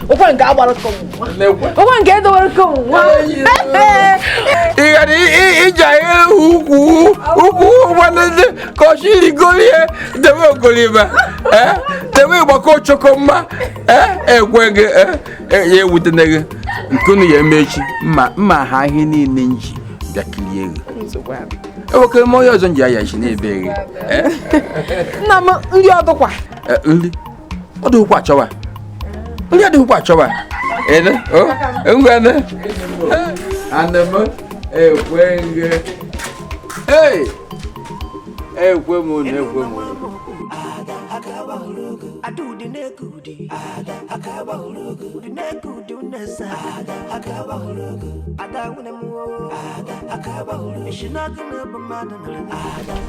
O nwere nke agbara ka nwa. O nwere nke edowere ka nwa. Ị gara ije ukwu ukwu nwanne ka ọ chirigolie debe ogoliba. Debe ịgbakọ ochoko mma. Ekwe gị ya ewutene gị nkunu ya emechi mma ha ihe niile nji bịa kirie gị. Ewekere m onye ọzọ nji aya isi na-ebe gị. Nna m nri ọdụkwa. Nri ọdụkwa achọwa. Nri adịghịkwa achọwa. Ene o ngwane. Ana m ekwe gị. Hey! Ekwe m na ekwe m.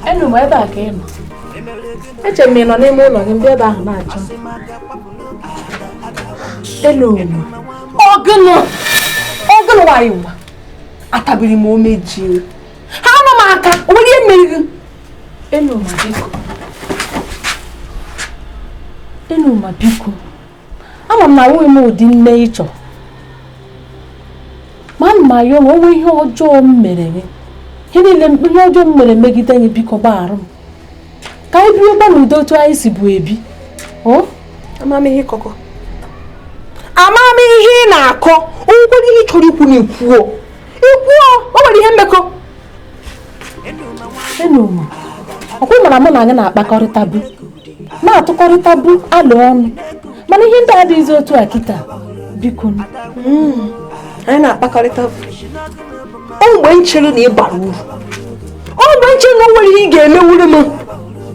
Enu m ebe a ka ị nọ. Eche m ị nọ n'ime ụlọ gị mgbe ebe ahụ na-achọ. Enu m. Ọgụnụ! Ọgụnụ nwanyị nwa. Atabiri m omeji. Ha nọ m aka, o nwere ihe mere gị. Enu m biko. Enu m biko. Ama m na ahụghị m ụdị nne ị chọrọ. Ma m ayọ ma o nwee ihe ọjọọ m mere gị. Ihe niile ihe ọjọọ m mere megide gị biko gbaghara m. Ka anyị biri gba n'udo otu anyị si bụ ebi. O? Ama m ihe kọkọ. Ama m ihe ị na-akọ. O nwekwara ihe ị chọrọ ikwu na ikwuo. Ikwuo, o nwere ihe mmekọ. Enu m. Ọkwa ị mara mụ na anyị na-akpakọrịta bụ. Na-atụkọrịta bụ alụ ọnụ. Mana ihe ndị adịghịzi otu a kịta. Biko. Anyị na-akpakọrịta bụ. O mgbe nchere na ị bara uru. O mgbe nchere na o nwere ihe ị ga-emewuru m.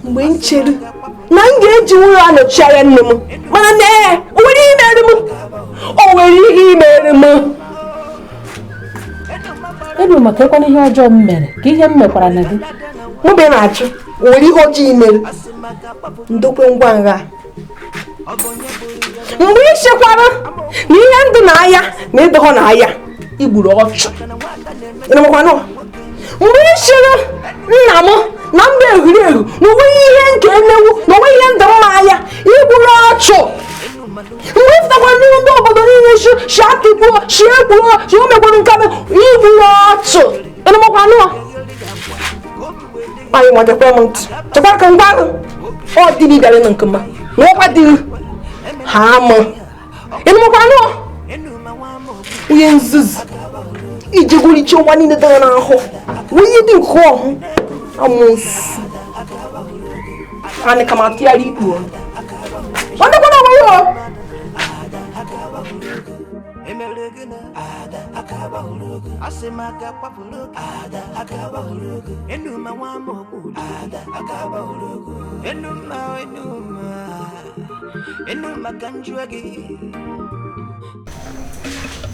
Mgbe nchere na m ga-eji ụlọ anọchi anya nne m. Mana nee, o nwere ihe mere m. O nwere ihe mere m. Elu maka ekwana ihe ọjọọ m mere ka ihe m mekwara na gị. Mụ bụ na-achụ, o nwere ihe ọjọọ i mere. Ndokwe ngwa ngha. Mgbe ị chekwara na ihe ndụ na-aya na ịdọghọ na-aya, i gburu ọchụ. Mgbe ị chere nna m na mba egwuregwu na onweghị ihe nke emewu na onweghị ihe ndụ mma aya, i gburu ọchụ. Mgbe ị fụtakwara n'ihu ndị obodo niile shi atụgbuo, shi egbuo, shi o mekwara nke i gburu ọchụ. Ịnụmakwanụ? Anyị nwadekwa m ntị. Chekwara ka ngwa ahụ ọ dịrị bịara na nke mma. Na ọkwa dịrị ha ama. Ịnụmakwanụ? Onye nzuzu ijegoricha ụwa niile dara n'ahụ wee dị nke ọhụ amụsụ anyị ka ma tụgharị ikpu ọnụ. Ọ dịkwana onwe ya.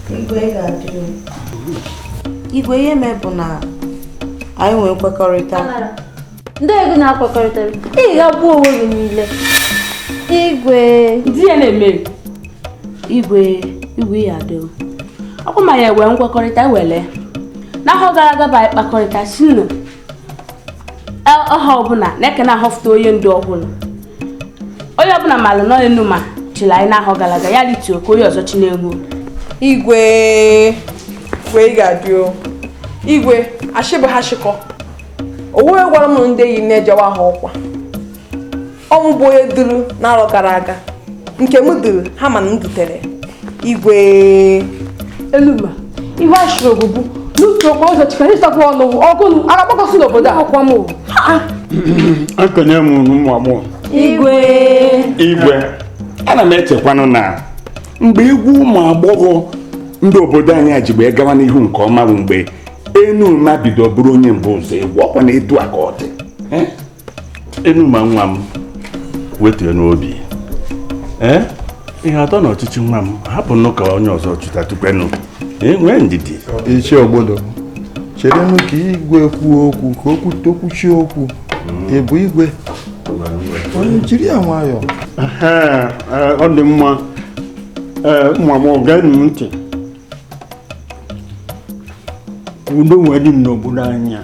Igwe ga-adị. Igwe ihe mee bụ na anyị nwee nkwekọrịta. Ndị ego na-akwekọrịtara, ị ga-agbuo onwe gị niile. Igwe. Di ya na-eme. Igwe, igwe ya adị. Ọkwa ma ya enwe nkwekọrịta ewele. N'afọ gara aga bụ anyị kpakọrịta si na ọha ọbụla na-eke na-ahọfụta onye ndu ọhụrụ. Onye ọbụla malụ nọ enu ma chịrị anyị n'ahọ gara aga ya rituo ka onye ọzọ chi na-egwu. Igwe, igwe ị ga-adị o. Igwe, ashị bụ ha shịkọ. Owe gwara m ndị enyi na-ejewa ha ọkwa. Ọ bụ onye duru n'arọ gara aga. Nke m duru, ha ma na m dutere. Igwe. Eluma, ihe ashịrị ogbugbu n'utu okwu ụzọ chikere ịsakwa ọnụ ọgụ agakpọkọsị n'obodo a. Ọkwa m. Ekene m ụmụ agbọghọ. Igwe. Igwe, ana m echekwanụ na mgbe egwu ụmụ agbọghọ ndị obodo anyị ji wee gawa n'ihu nke ọma bụ mgbe Enuma bido bụrụ onye mbụ ụzọ egwu ọkwa na etu a ka ọ dị. Enuma nwa m wetue n'obi. Ihe atọ n'ọchịchị nwa m hapụnụ ka onye ọzọ chụta tupenụ. Nwee ndidi. Ichie Ogbodo, cherenụ ka igwe kwuo okwu ka okwu tokwuchie okwu. Ị bụ igwe? Onye jiri ya nwayọọ. Ọ dị mma. Nwa m, geenụ m ntị. Ka udo wee dị n'obodo anyị a.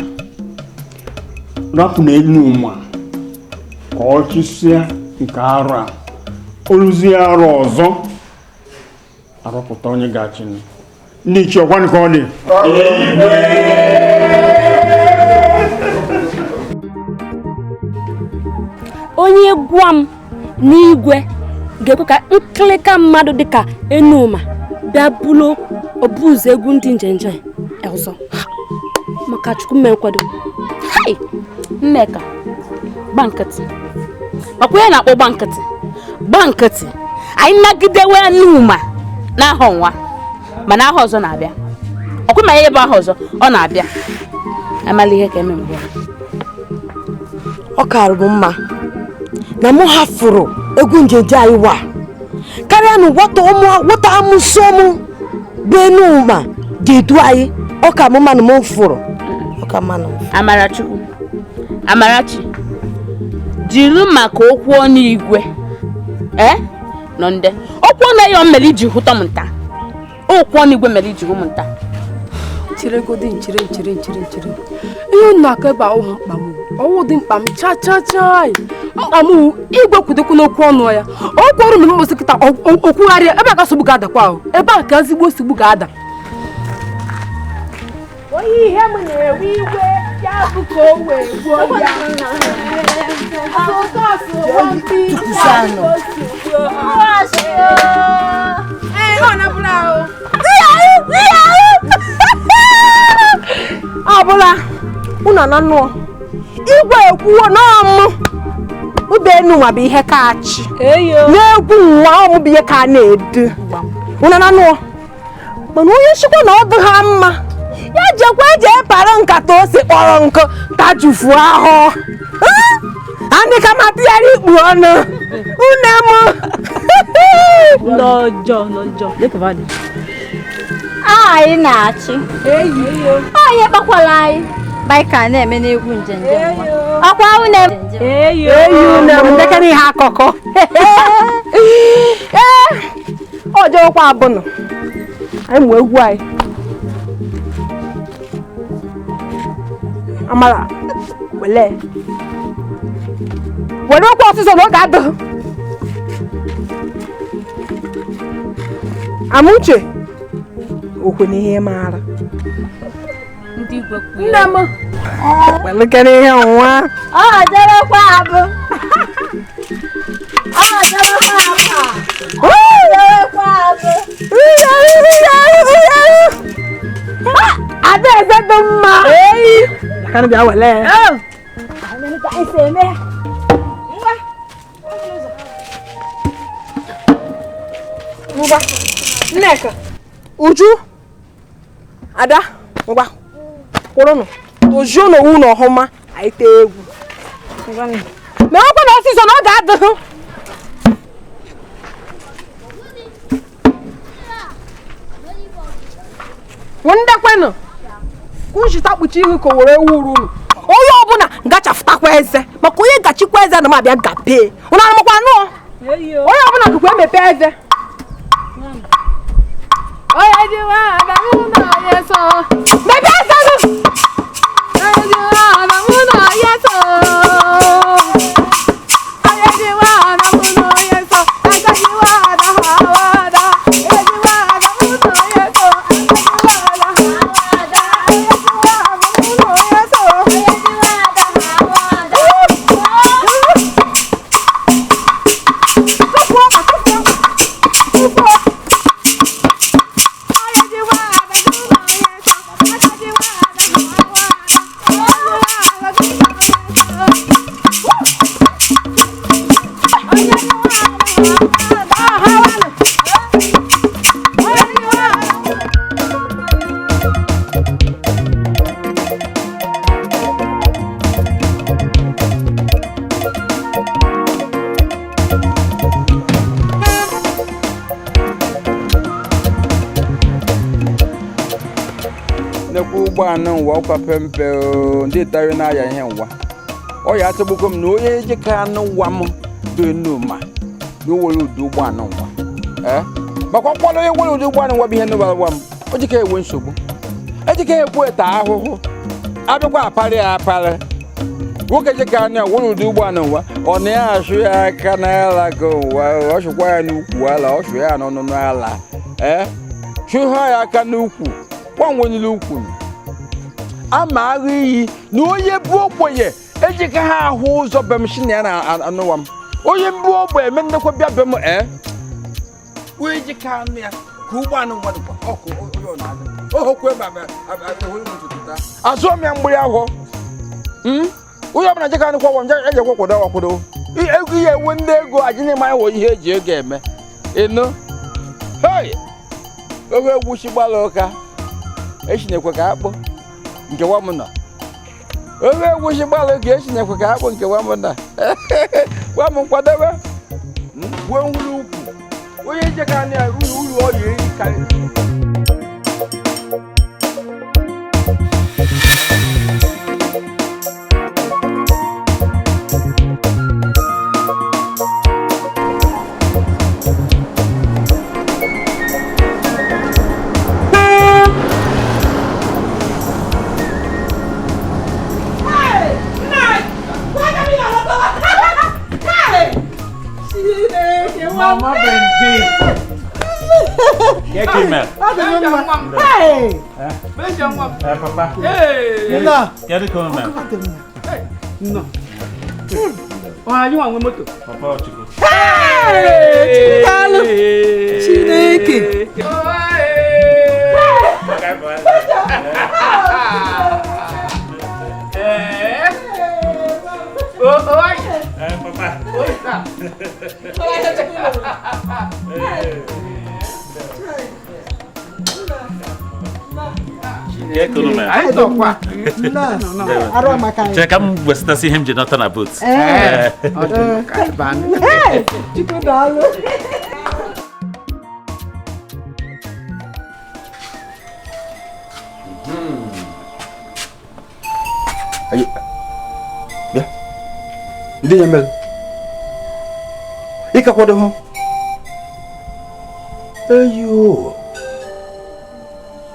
Rapụ na Enuma ka ọ chịsịa nke arụ a. Oluzie arụ ọzọ arọpụta onye ga-achị. Ndị ichie, ọkwanụ ka ọ dị. Onye gwa m n'igwe ga-ekwe ka nkịlịka mmadụ dịka Enuma bịa bụrụ obuụzọ egwu ndị njenje ọzọ, maka Chukwu mme nkwado. Hai! Nneka, gba nkịtị. Ọkwa ya na-akpọ gba nkịtị. Gba nkịtị. Anyị nagidewe Enuma n'aha nwa, mana aha ọzọ na-abịa. Ọkwa ma ya ebe aha ọzọ ọ na-abịa. Amala ihe ka eme mbụ. Ọ karụ m mma na mụ hafụrụ egwu njenje anyị wa karịa na nwata amụsọ mụ bụ Enuma ga-edu anyị. Ọ ka mụ manụ m fụrụ. Ọ ka manụ. Amarachukwu, Amarachi, jiri maka okwu ọnụ igwe nọ nde okwu ọnụ ya mere iji hụta m nta. Okwu ọnụ igwe mere iji hụ m nta. Chere godi, nchere nchere nchere nchere. Ihe unu na-akọ ebe ahụ mkpa m. Ọwụ dị mkpa m cha cha cha. Mkpa m igwe kwudokwu n'okwu ọnụ ya. Okwu ọrụ mere mkposi kịta okwugharịa ebe a ka nsogbu ga-adakwa ahụ. Ebe a ka ezigbo nsogbu ga-ada. Onye ihe m na-ewe iwe ya bụ ka o wee gbuo ya. Ọ bụla unu na nnụọ igwe ekwuwo n'ọmụ ube Enuma bụ ihe ka achị n'egwu nwa ọmụ bụ ihe ka na-edu. Unu na nnụọ mana onye nchịkwa na ọ dị ha mma ya jekwa jee para nkata ose kpọrọ nkụ tajufu ahụ andị ka ma tụgharị ikpu ọnụ une m. Lọ́jọ́ lọ́jọ́ lẹ́kọ̀ọ́ bá dé. Anyị na-achị. Onye kpakwala anyị baịka na-eme n'egwu njenje nwa. Ọkwa une m. Eyi une m ndekere ihe akụkọ. Ee, ọ jọkwa abụnụ. Anyị mụ egwu anyị. Amara, wele. Were okwu ọsịsọ na oge adịghị. Amuche, okwe n'ihe maara. Nne m. Welekere ihe nwa. Ọ jọrọkwa abụ. Ọ jọrọkwa abụ. Ọ jọrọkwa abụ. Adaeze dị mma. Eyi. Ka bịa wele. Ngwa. Nneka, Uju, Ada, ngwa. Kwụrụnụ. Tojuo n'owu na ọhụma, anyị tee egwu. Ma ọkwa na ọsịsọ na ọ ga-adịghị. Ndekwenụ kunjita kpuchi ihu ka were ewu uru unu. Onye ọbụla gachafụtakwa eze maka onye gachikwa eze na m abịa gapee. Unu anụmakwa anụ? Onye ọbụla dịkwa emepe eze. Onye ji nwa ada mụ na onye so. Mepee eze gị! Onye ji nwa ada mụ na onye so. Onye ji nwa ada mụ na onye so. Aka ji nwa ada ha ada. Onye ji nwa ada mụ na onye so. Aka ji nwa ada ha ada. Onye ji nwa ada mụ na onye so. Onye ji nwa ada ha ada. Tupu ọkpa, tupu ọkpa, tupu ọkpa. Nekwa ụgbọ anụ nwa ọkwa pempe ndị tari na-aya ihe nwa ọ ya atọgbukwa m na onye ejeka anụ nwa m dị Enuma na o nwere ụdị ụgbọ anụ nwa ee makwa nkwado onye nwere ụdị ụgbọ anụ nwa bụ ihe nụbara nwa m o jika enwe nsogbu ejika ekwu eta ahụhụ abịakwa aparị ya aparị nwoke jika anụ ya nwere ụdị ụgbọ anụ nwa ọ na ya asụ ya aka n'ala ka ụwa ọ sụkwa ya n'ukwu ala ọ sụ ya n'ọnụnụ ala ee chụha ya aka n'ukwu gbanwenyere ukwu ama aghụ iyi na onye bụ ogbenye ejika ha ahụ ụzọ be m si na ya na-anụwa m onye mbụ ogbenye eme ndekwa bịa be m ee onye jika anụ ya ka ụgbọ anụ nwa dịkwa ọkụ onye ọ na-adị ohokwe azụọ m ya mgbịrị ahụ onye ọbụla jeka anụ kwagwọ m ejekwa kwado akwado ego ihe ewe ndị ego ajị na-eme anyị wụ ihe eji ego eme ịnụ hei oge egwu chi gbara ụka echinekwe ka akpụ nke nwa m nọ oge egwu chi gbara ụka echinekwe ka akpụ nke nwa m nọ gwa m nkwadebe gwuo nwuru ukwu onye jeka anụ ya uru ọ ya eri karị. Mama Benji. Kekime. Hey. Eh, papa. Hey. No. Kedu ka ome? No. Oh, anyị nwa nwe moto. Papa Ochukwu. Hey! Daalụ. Chineke. Eh, papa. Chere ka m wesitasị ihe m ji nọta na boot. Ndị ya mere ị ka kwado hụ eyo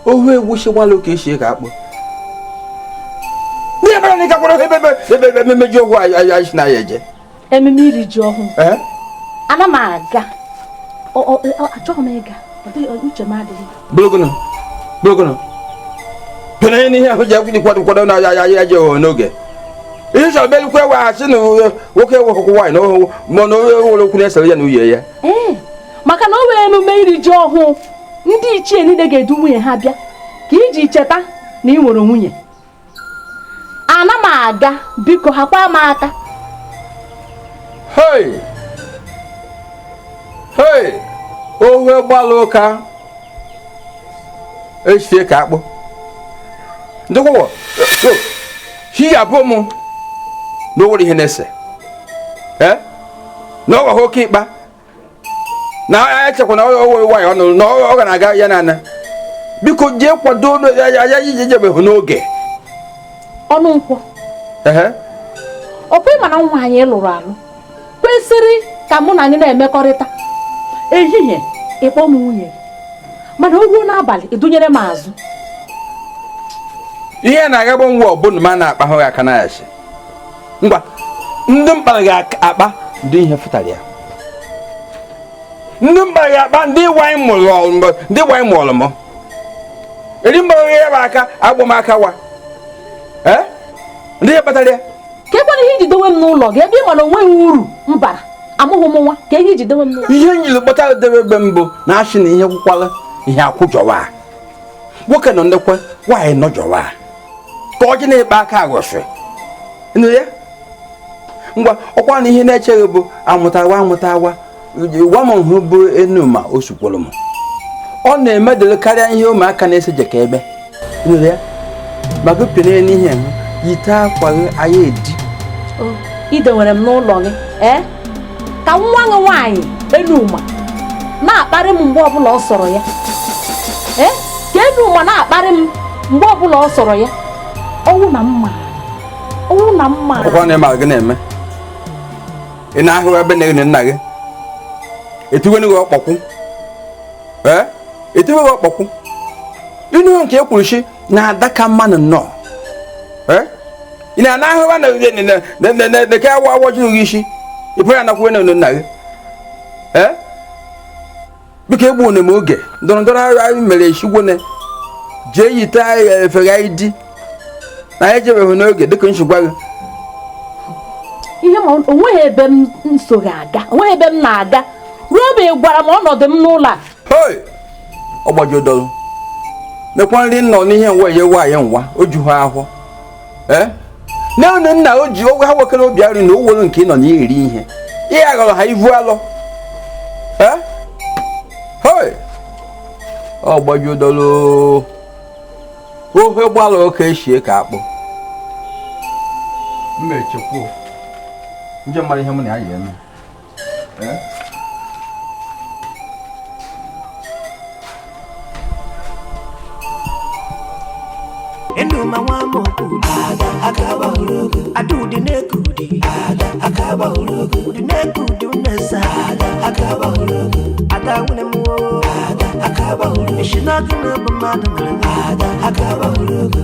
ohu egwu si gbalụ ka esi ka akpụ ndị ya mere na ị ka kwado ebe ebe ememe ji ọhụụ anyị si na ya eje ememe iri ji ọhụụ ana m aga achọghị m ịga uche m adịghị bụrụgụnụ bụrụgụnụ pere n'ihe ahụ ji akwụkwọ kwado kwado na ya ya je n'oge ihe chọrọ belukwe weghachi na nwoke ewekọkwa nwaanyị na ohu ma na onye nwere okwu na-esere ya na nwunye ya maka na o nwere emume iri ji ọhụụ ndị ichie niile ga-edu nwunye ha bịa ka iji cheta na ị nwere nwunye ana m aga biko ha kwa m aka. Hei hei ohu gbalụ ụka echie ka akpụ ndịkwụwọ chi ya bụ mụ na o nwere ihe na-ese na ọ ghọghọ oke ịkpa na echekwa na o nwere nwaanyị ọ nụrụ na ọ ga na-aga ya na biko jee kwado ya ije jebeghị n'oge ọnụ nkwọ ọkwa ịma na nwa anyị lụrụ alụ kwesịrị ka mụ na anyị na-emekọrịta ehihie ịkpọ m nwunye mana o ruo n'abalị ịdụnyere m azụ ihe na-agagba ngwa ọbụna ma na-akpa hụ aka na ya ngwa ndị mkpara ga-akpa ndị ihe fụtara ya ndị mkpara ga-akpa ndị wanyị mụrụ m eri mgbara ya bụ aka agbụ m aka wa ndị ihe kpatara ya ka ekwere ihe iji dowe m n'ụlọ gị ebe ị ma na onweghị uru m bara amụghị m nwa ka ihe iji dowe m n'ụlọ ihe njiri kpọtara debe ebe mbụ na achị na ihe kwụkwala ihe akwụjọwa nwoke nọ ndekwe nwaanyị nọjọwa ka ọjị na-ekpe aka aghọsị nụ ya ngwa ọkwa na ihe na-echeghị bụ amụtawa amụtawa gwa m hụ bụ Enuma o sukwuru m ọ na-emedele karịa ihe ụmụaka na-ese jeka ebe nụ ya maka pịnye n'ihe m yite akwa gị anya edi idewere m n'ụlọ gị ee ka nwa gị nwaanyị Enuma na-akparị m mgbe ọbụla ọ sọrọ ya ee ka Enuma na-akparị m Mgbe ọbụla ọ sọrọ ya, ọnwụ na mma. Ọnwụ na mma. Ọkwa na ịma gị na-eme. Ị na-ahụ ebe na nna gị. Etuwenu gị ọkpọkwụ. Ee? Etuwe gị ọkpọkwụ. Ịnụ nke e kwuru shi na adaka mmanụ nnọọ. Ee? Ị na-ana ahụ na ka awa awọjụ gị isi. Ị pụrụ anakwu na nna gị. Ee? Biko egbu m oge ndọrọ ndọrọ anyị mere eshigwone jee yite efere anyị di na anyị ejebeghị n'oge dịka nshigwa gị. Ihe ma onweghị ebe m so ga-aga, onweghị ebe m na-aga ruo mgbe ị gwara m ọnọdụ m n'ụlọ a. Hoi! Ọ gbajodoro mekwa nri nọ n'ihe nwa enye nwaanyị nwa o ju ha ahụ. Ee? Nne nna o ji ha nwekere obi arụ na o were nke ị nọ na-eri ihe ihe aghọrọ ha ivu alọ. Ee? Hoi! Ọ gbajodoro ofe gbara oke eshie ka akpụ. Mma echekwuo nje mara ihe mụ na ya yi eme. Ee? Enuma nwa mokwu ada akaba urugu adudi nekudi ada akaba urugu udi nekudi unesa ada akaba urugu ada wune mu ada akaba urugu ishinagu na bamadu mere ada akaba urugu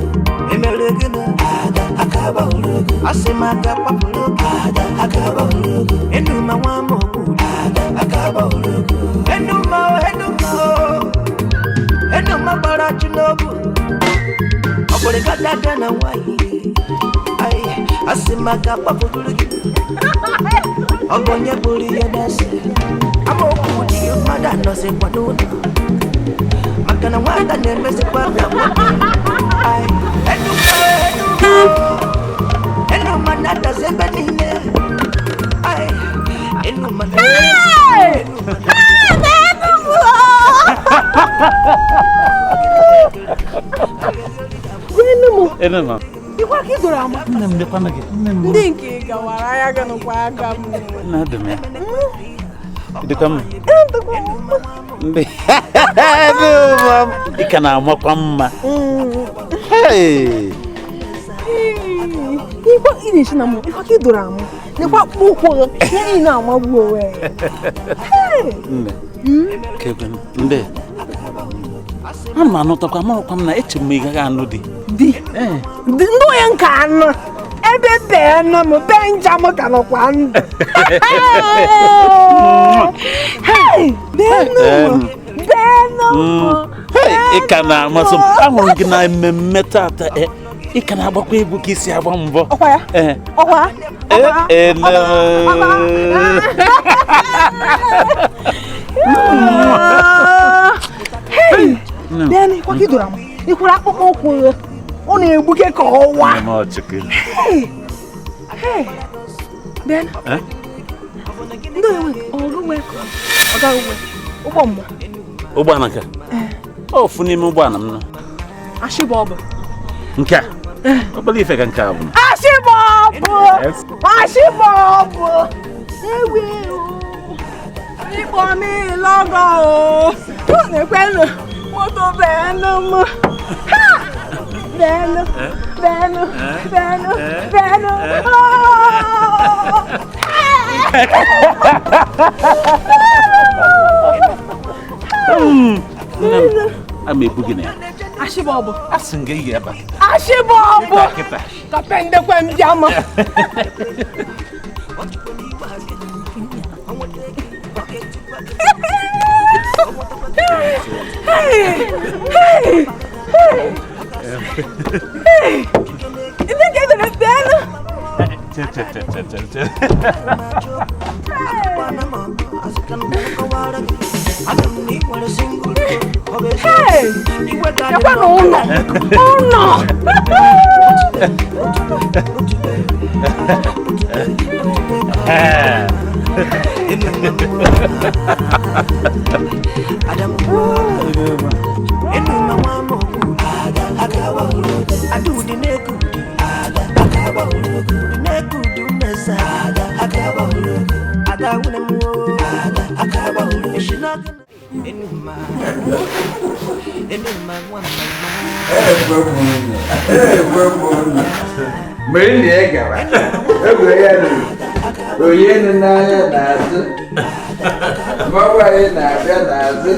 emerege na ada akaba urugu asimaka papulugu ada akaba urugu enuma nwa mokwu ada akaba urugu enuma enuma enuma bara chinobu Okoreka na nwayi ai asimaka papulugu ogonye buru ya dase amokwu di mmadụ anọzikwa n'ụlọ maka na nwata na-emezikwa ka nwoke ai enuma enuma na-adazi ebe niile ai enuma Enuma. Ikwa ka idoro ama. Nne m lekwana gị. Nne m. Ndị nke gawara anya gị nụkwa aka m. Na adị m ya. Dịkwa m. Ndị. Enuma. Ị ka na-amakwa mma. Hey. Ikwa ị na-echi na mụ. Ikwa ka idoro ama. Nekwa akpụkpọ ụkwụ gị. Ihe niile amagbu onwe ya. Nne. Kekwe ndị. Ana m anụtakwa amarakwa m na eche m ị gaghị anụ di. Di? Ndị onye nke anụ ebe bee nọ m bee nja m ka nọkwa ndụ. Ị ka na-amasị m ahụrụ gị na mmemme tata ị ka na-agbakwa egwu ka isi agba mbọ. Ọkwa ya? Ọkwa? Hey! Bịanụ, kwa ka ị doro ama. Ị kwara akpụkpọ ụkwụ ya. Ọ na-egbuke ka ọwa. Hey! Hey! Bịanụ. Ndị onye nwe ọgụ nwe ọ gaghị nwe ụgbọ mmụọ. Ụgbọala nke? Ofu n'ime ụgbọala m nọ. Ashịbọ ọ bụ. Nke a? Obere ife ka nke a bụ. Ashịbọ ọ bụ! Ashịbọ ọ bụ! Ewi ịkpọ m ịlọgọ o! Ọ na-ekwenụ moto bịanụ m! Ha! Bịanụ! Bịanụ! Bịanụ! Bịanụ! Nne m, a ma ebu gị na ya. Ashịbọ ọ bụ. Asị m gị ị ga-aba. Ashịbọ ọ bụ. Kịta. Ka ndekwe m bịa ma. Hey! Hey! Hey! Hey! Ndị ka edere bịanụ. Che che che che che che. Hey! Ekwe na ụlọ! Ụlọ! Mgbe nna ya gara, egwure ya ruru, onye nụ n'anya n'azụ, mmanwụ anyị na-abịa n'azụ.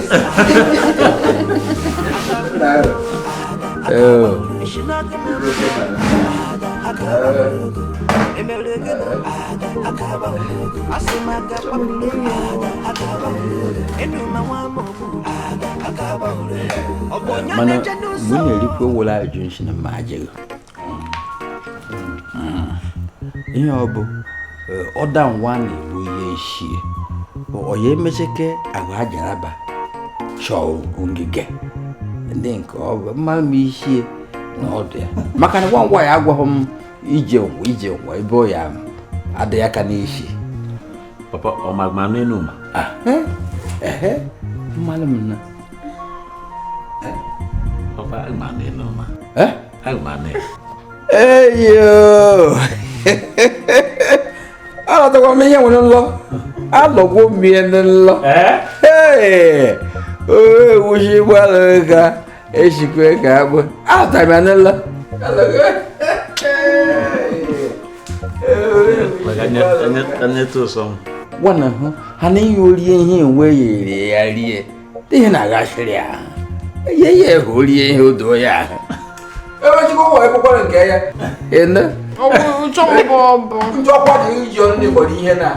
Mana mgbe ị na-erikwa owula ajụ nshi na mma ajịghị ihe ọ bụ ọda nwa na-egbu ihe ishie ọ ya emecheke ahụ ajaraba chọọ ngige ndị nke ọ bụ mmanụ m ishie na ọdụ ya maka na nwa ngwa ya agwaghị m ije ngwa ije ngwa ebe ọ ya adịghị aka n'isi. Papa, ọ ma ma n'enu ma? Ehe, mmanụ m na. Papa, ma n'enu ma. Eh? Ma n'enu. Eyo! Alọtakwa m ihe nwere nlọ. Alọgwo m ihe nlọ. Ee! Ewuchi gbalụ ka eshikwe ka agbụ. Alọtara m ya nlọ. Gwana hụ, ha na ihe orie ihe enwe ya ya rie. Ihe na-aghachiri ahụ. Ihe ya ehụ orie ihe o doo ya ahụ. Ewechikwa ụwa ekwukwara nke ya. Ene. Ọ bụ nchọ mbọ bụ. Njọkwa dị iji ọnụ n'ịgbọrọ ihe na.